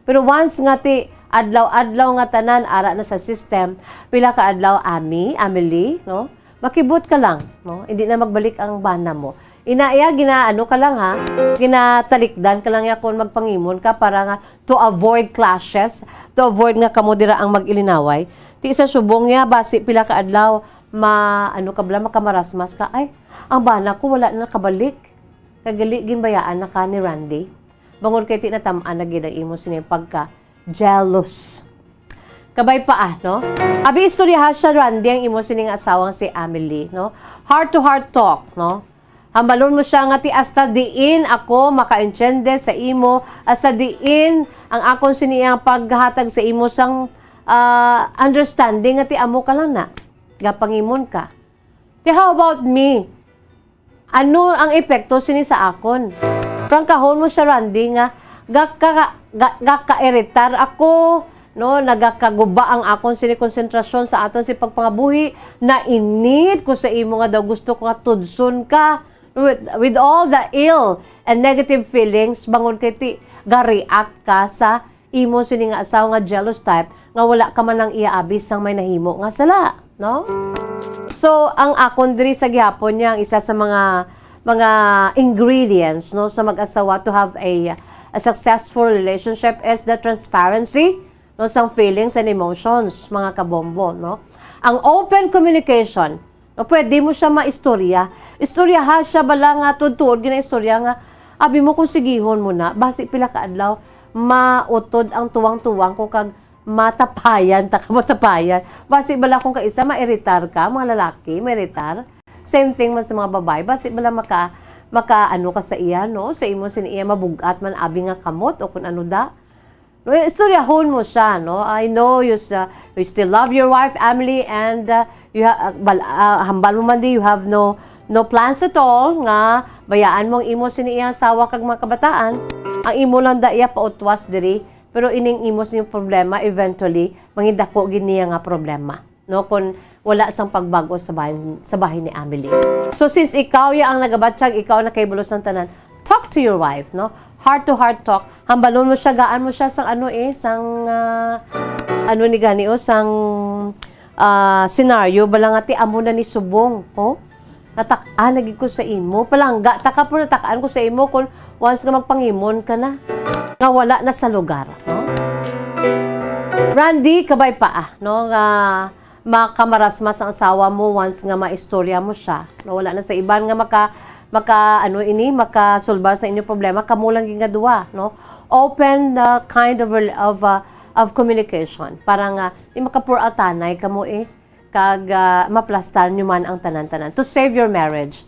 Pero once nga ti adlaw-adlaw nga tanan ara na sa system, pila ka adlaw, Ami, Amelie, no? Makibot ka lang, no? Hindi na magbalik ang bana mo. Ina iya, ginaano ka lang, ha? Ginatalikdan ka lang ya kung magpangimon ka para nga to avoid clashes, to avoid nga kamo dira ang mag-ilinaway. Ti sa subong niya, basi pila ka adlaw, ma-, ano ka bala, makamarasmas ka, "Ay, ang bana ko wala na nakabalik." Kag gali ginbayaan na ka ni Randy. Bangod kay ti natam-an na gid ang imo sini pagka jealous. Kabay pa, ah, no? Abi, istoryaha siya, Randy, ang imo sining asawang si Amelie, no? Heart to heart talk, no? Hambalon mo siya nga ti hasta diin ako makaintiende sa imo, hasta diin ang akon sini ang paghatag sa imo sang, ah, understanding nga ti amo ka lang na. Gapangimon ka. Ti, how about me? Ano ang epekto sini sa akon? Prangkahon mo siya, Randy, nga gaka-, ga-, gakairitar ako, no? Nagakaguba ang akon sini konsentrasyon sa aton si pagpangabuhi. Nainit ko sa imo nga daw gusto ko nga tudson ka with, with all the ill and negative feelings, bangod kay ti ga-react ka sa imo sini nga asawa nga jealous type, nga wala ka man lang iya abi sang may nahimo nga sala, no? So, ang akon diri sa gihapon niya, ang isa sa mga, mga ingredients, no, sa mag-asawa to have a, a successful relationship is the transparency, no, sang feelings and emotions, mga kabombo, no? Ang open communication, no, pwede mo siya maistorya. Istoryaha siya bala nga tuod-tuod ginaistorya nga, abi mo kung sigihon mo na, basi pila ka adlaw, mautod ang tuwang-tuwang ko kag matapayan ta ka, matapayan. Basi bala kung kaisa, mairitar ka, mga lalaki, mairitar. Same thing man sa mga babae. Basi bala maka, maka ano ka sa iya, no? Sa imo sin iya, mabug-at man abi nga kamot o kung ano da. No, istoryahon mo siya, no? I know you, s- you still love your wife, Emily, and uh, you ha, uh, bal, uh, hambal mo man di, you have no no plans at all nga bayaan mo ang imo sini iyang asawa kag mga kabataan. Ang imo lang da iya pautwas diri, pero ining imo sini problema eventually mangindako gid niya nga problema, no, kung wala sang pagbag-o sa bahin, sa bahin ni Emily. So, since ikaw ya ang nagabatyag, ikaw ang nakahibalo sang tanan, talk to your wife, no? Heart to heart talk. Hambalon mo siya, gaan mo siya sang ano eh, sang ah, ano ni gani o sang ah, senaryo bala nga ti amo na ni subong, oh. Natak-an lagi ko sa imo. Palangga ta ka, pero natak-an ko sa imo kung once nga magpangimon ka na. Nga wala na sa lugar, no? Randy, kabay pa, ah, no? Nga makamarasmas ang asawa mo once nga maistorya mo siya. No, wala na sa iban nga maka, maka, ano ini, makasulbar sa inyo problema, kamo lang gid nga duwa, no? Open the kind of rel- of uh, of communication para nga di makapural tanay kamo eh, kag uh, maplastar nyo man ang tanan-tanan to save your marriage.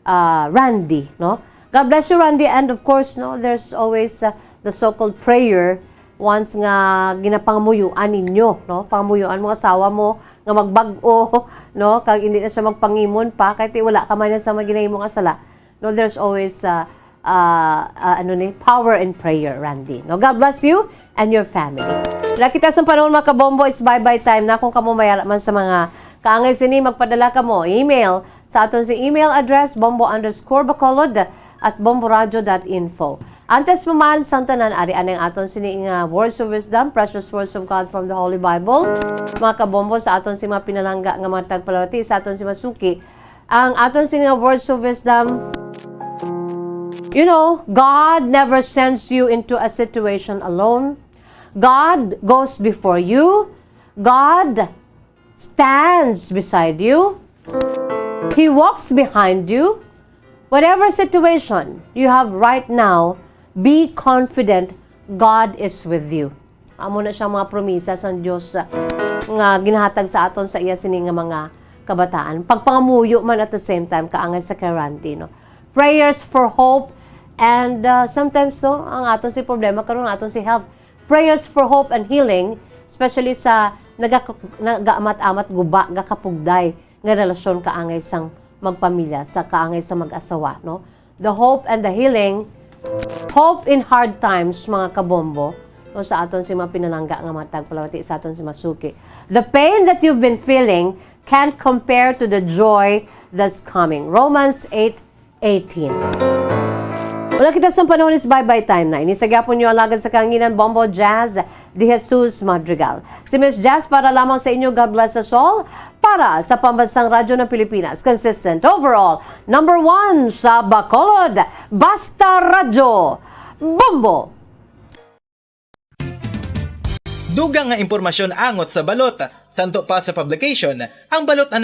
uh, Randy, no? God bless you, Randy. And of course, no, there's always uh, the so-called prayer once nga ginapangamuyuan ninyo, no? Pangamuyuan mo asawa mo nga magbag-o, no? Kag hindi na siya magpangimon pa, kahit wala ka man sa mga ginahimo nga sala. No, there's always uh, uh, uh, ano ni, power in prayer, Randy. No, God bless you and your family. Nakita sa panahon, mga kabombo, it's bye-bye time na. Kung kamo mayara man sa mga kaangay sini, magpadala kamo email sa aton si email address, bombo underscore bacolod at bomboradio dot info. Antes pa man sang tanan, ari anay ang aton sini nga words of wisdom, precious words of God from the Holy Bible. Mga kabombo, sa aton si mga pinalangga nga mga tagpalawati, sa aton si masuki, ang aton sini nga words of wisdom. You know, God never sends you into a situation alone. God goes before you. God stands beside you. He walks behind you. Whatever situation you have right now, be confident God is with you. Amo na siyang mga promisa sang Dios uh, nga ginahatag sa aton sa iya sini nga mga kabataan. Pagpangamuyo man at the same time, kaangay sa kay Randy, no? Prayers for hope and uh, sometimes, no, ang aton si problema karon, aton si health. Prayers for hope and healing, especially sa nagak- nagaamat-amat guba, gakapugday nga relasyon kaangay sang magpamilya, sa kaangay sa mag-asawa, no? The hope and the healing, hope in hard times, mga kabombo, no, sa aton si mga pinalangga nga mga tagpalawati, sa aton si masuki. The pain that you've been feeling can't compare to the joy that's coming. Romans eight eighteen. Wala kita sa panahon is bye-bye time na. Ini sa gyapon nyo alagad sa kanginan, Bombo Jazz de Jesus Madrigal. Si Miss Jazz para lamang sa inyo, God bless us all. Para sa Pambansang Radyo ng Pilipinas, consistent overall, number one sa Bacolod, Basta Radyo, Bombo! Dugang nga impormasyon angot sa balot. Santo pa sa publication, ang balot ang